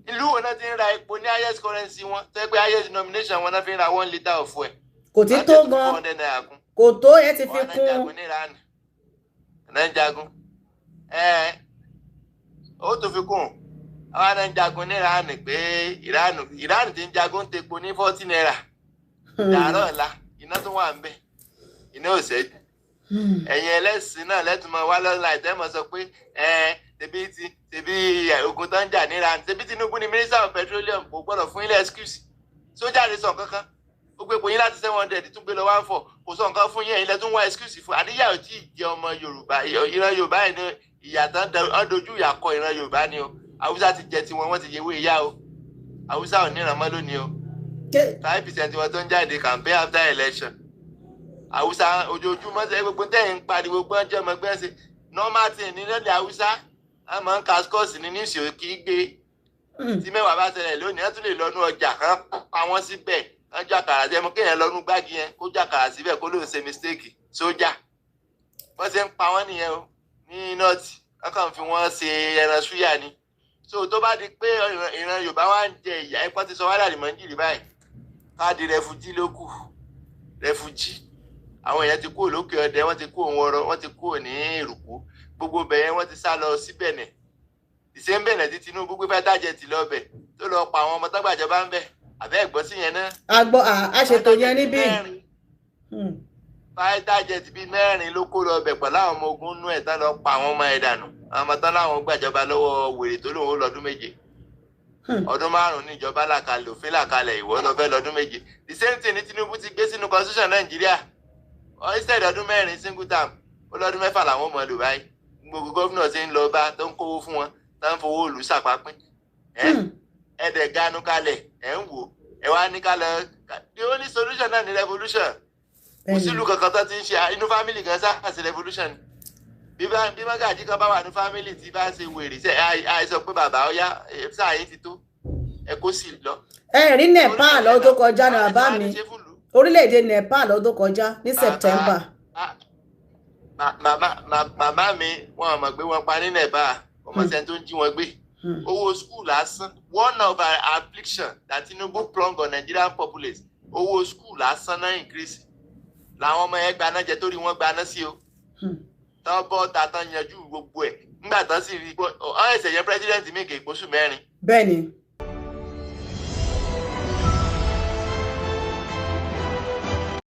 Ìlú wo náà ti ń ra epo ní highest currency wọn, tó yẹ pé highest denomination wọn náà fi ń ra 1 litre of fuel? Kò tí tó gan, kò tó, ẹ ti fi kún. Ọ̀nà ń jagun, ẹ ó tún fi kún. Àwọn náà ń jagun ní Iran, pé Iran ti ń jagun, ń tepo ní ₦40. Dàárọ̀ ọ̀la iná tó wà ń bẹ̀, iná ò ṣẹ́jú. Ẹ̀yin ẹlẹ́sìn náà lẹ́tùn mọ́ wá lọ́la ìtẹ́mọ̀ sọ pé ẹ tẹ̀bí ti tẹ̀bí ogun tó ń jà ní Iran, tẹ̀bí Tinubu ni minister of petroleum, kò gbọ́dọ̀ fún ilé excuse. Sójà lè sọ nǹkan kan, ó gbé epo yín láti 700, tún gbé lọ 14, kò sọ nǹkan fún yín. Ẹ̀yin lẹ tún wá excuse fún. Àníyá ò tí ì jẹ ọmọ Yorùbá, ìran Yorùbá yìí ni ìyà tán ń dojú ìyà kọ ìran Yorùbá ni o. Haúsá ti jẹ tiwọn, wọ́n ti yẹwé ìyá o. Haúsá ò níran mọ́ lónìí o. 5% wọn tó ń jáde campaign after election. Haúsá ojoojúmọ́ sẹ́, gbogbo tẹ́yìn ń pariwo pé wọ́n jẹ́ ọmọ ẹgbẹ́ ṣe normal thing ní lẹ́lẹ̀ Haúsá. Wọ́n máa ń ka scores ní news kì í gbé. Tí 10 bá ṣẹlẹ̀ lónìí, wọ́n tún lè lọ́nú ọjà kan pa wọ́n síbẹ̀, wọ́n jọ àkàrà sí ẹmu, kéèyàn lọ́nú gbági yẹn kó jọ àkàrà síbẹ̀, kó lóun ṣe mistake. Sójà wọ́n ṣe ń pa wọ́n nìyẹn o ní north, wọ́n kàn fi wọ́n ṣe ẹran súyà ni. So tó bá di pé ìran Yorùbá wa ń jẹ ìyà, ẹ̀pọ́n ti sọ wá dàrí mọ́ ń jìrì báyìí, káàdì refugee ló kù, refugee. Àwọn èèyàn ti kúrò lókè ọdẹ, wọ́n ti kúrò wọrọ, wọ́n ti kúrò ní Èrùkú, gbogbo bẹ̀yẹn wọ́n ti sá lọ sí Bẹ̀nẹ̀. Ìṣe ń Bẹ̀nẹ̀ tí Tinubu gbé fighter jet lọ bẹ̀, tó lọ pa àwọn ọmọ tágbàjọba ń bẹ̀, àbẹ́ ẹ̀gbọ́n sí yẹn náà. A gbọ́, a ṣètò yẹn níbí. Fighter jet bíi mẹ́rin ló kó lọ bẹ̀ pẹ̀lú àwọn ọmọ ogun nú ẹ̀, tán lọ pa àwọn ọmọ ẹ̀ dànù, àwọn ọmọ tán láwọn gbàjọba lọ́wọ́ wèrè tó lóun ó lọ́dún 7. Ọdún 5 níjọba làkalẹ̀, òfin làkalẹ̀, ìwọ lọ fẹ́ lọ́dún 7. The same thing ní Tinubu ti gbé sínú constitution Nàìjíríà. Instead ọdún 4 single term, ó lọ́dún 6 làwọn ọmọ lò báyìí. Gbogbo gómìnà ti ń lọ bá tó ń kówó fún wọn, tó ń fowó òlù sàpapín. Ẹ dẹ̀ ganu kalẹ̀, ẹ̀ ń wò ẹ wá ní kalẹ̀. The only solution náà ní revolution. Kò sílùú kankan tó ti ń ṣe inú family kan sáà sí revolution. Bí mọ́gàjí kan bá wà ní family tí bá ṣe wèrè ṣe, àìsàn pé bàbá ọyá sáà yín ti tó, ẹ kó sì lọ. Ẹ rí Nepal lọ́dún tó kọjá ní, bàbá mi, orílẹ̀-èdè Nepal lọ́dún tó kọjá ní September. Màmá mi, wọn mọ̀ pé wọ́n pa ní Nepal, ọmọ sẹ́ni tó ń jí wọn gbé. Owó school lásán, one of our affliction that Tinubu prong on Nigerian populace, owó school lásán náà increase, làwọn ọmọ yẹn gbaná jẹ torí wọ́n gbaná sí o. Tán bọ́ ta tán yanjú gbogbo ẹ̀ nígbà tán sì rí ọ ẹsẹ̀ yẹn, president mi kì í pósù 4. Bẹ́ẹ̀ni.